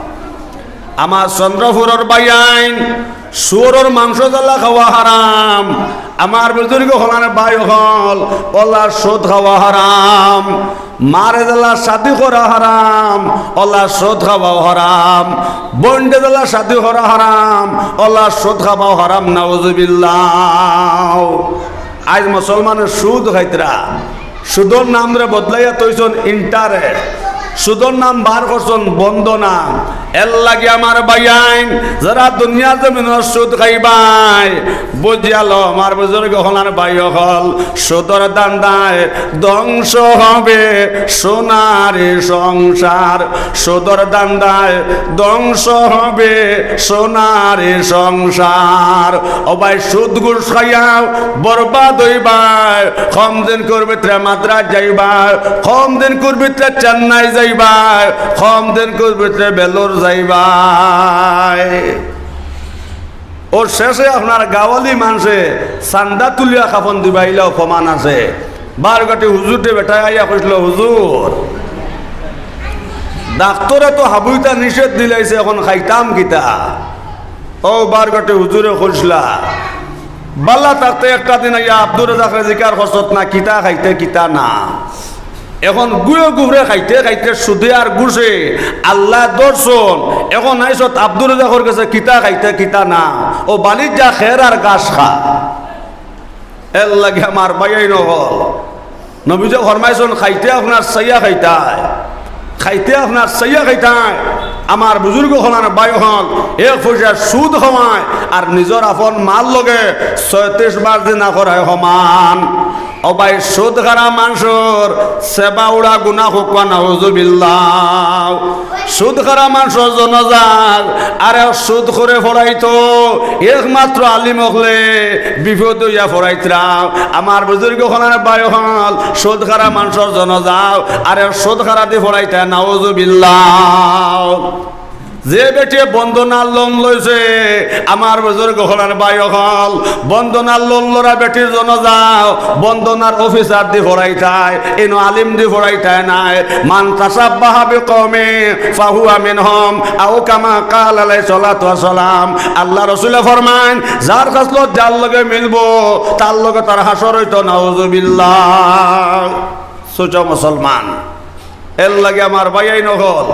আমার চন্দ্রপুরর ভাইয়াইন, শুয়োরর মাংস যেলা খাওয়া হারাম। আমার বুজুর্গ অকল আর ভাই অকল, অলা সুদ খাওয়া হারাম। মারে যেলা শাদি করা হারাম, অলা সুদ খাওয়াও হারাম। বইনরে যেলা শাদি করা হারাম, অলা সুদ খাওয়াও হারাম, নাউজুবিল্লাহ। আইজ মুসলমানে সুদ খাইতরা, সুদর নাম রে বদলাইয়া থইছইন ইন্টারেস্ট, সুদর নাম বার করছইন বন্দনা। এরলাগি আমার ভাইয়াইন, যারা দুনিয়ার জমিনর সুদ খাইবায়, বুঝিয়ালো আমার বুজুর্গ অকল আর ভাই অকল, সুদর ধান্দায় ধ্বংস হবে সোনার সংসার, সুদর ধান্দায় ধ্বংস হবে সোনার সংসার। ও ভাই, সুদ ঘুষ খাইয়া বরবাদ অইবায়, কম দিনকুর ভিতরে মাদ্রাজ যাইবায়, কম দিনকুর ভিতরে চেন্নাই যাইবায়, কম দিনকুর ভিতরে বেলুর যাইবায়। অউ শেষে আপনার গাওয়ালি মানষে চান্দা তুলিয়া কাফন দিবা, ইলাও প্রমাণ আছে। বারঘাটি হুজুররে বেটায় আইয়া কইছিল, "হুজুর, ডাক্তরে তো হাবুইতা নিষেধ দিলাইছে, এখন খাইতাম কিতা?" অউ বারঘাটি হুজুরে কইছিলা, "বালা থাকতে একটা দিন আইয়া আব্দুর রাজ্জাকরে জিকার করছত না, কিতা খাইতে কিতা না।" এখন গুয়ে গুবরে খাইতে খাইতে সুদে আর ঘুষে আল্লায় ধরছইন। এখন আইছত আব্দুর রাজ্জাকর গেছে কিতা খাইতে কিতা না। অউ বালিত যা খের আর ঘাস খা। এরলাগি আমার ভাইয়াইন অকল, নবীজি ফরমাইছইন, "খাইতে আপনার চাইয়া খাইতায়, খাইতে আপনার চাইয়া খাইতায়।" আমার বুজুর্গ অকল আর ভাই অকল, এক পয়সা সুদ খাওয়ায় আর নিজর আপন মার লগে ছয়ত্রিশ বার জিনা করায় সমান। ও ভাই, সুদ খারা মানষর সেবা উড়া গুনা হউক্কা, নাউজুবিল্লাহ। সুদ খারা মানষর জনাজাত আরে সুদ খরে পড়াইতো, একমাত্র আলিম অকলে বিপদ অইয়া পড়াইতরা। আমার বুজুর্গ অকল আর ভাই অকল, সুদ খারা মানষর জনাজাত আরে সুদ খারাদি পড়াইতা, নাউজুবিল্লাহ। যে বেটিয়ে বন্দনার লোন লইছে, আমার বুজুর্গ অকল আর ভাই অকল, বন্দনার লোন লরা বেটির জনাজাত বন্দনার অফিসারদি পড়াইতায়, ইনো আলিমদি পড়াইতায় নায়। মান তাশাব্বাহা বিকওমিন ফাহুয়া মিনহুম, আও কামা ক্বালা আলাইহিস সালাতু ওয়াস সালাম। আল্লার রসুলে ফরমাইন, যার খাসলত যার লগে মিলবো, তার লগে তার হাশর অইতো, নাউজুবিল্লাহ। সুজা মুসলমান, এরলাগি আমার ভাইয়াইন অকল,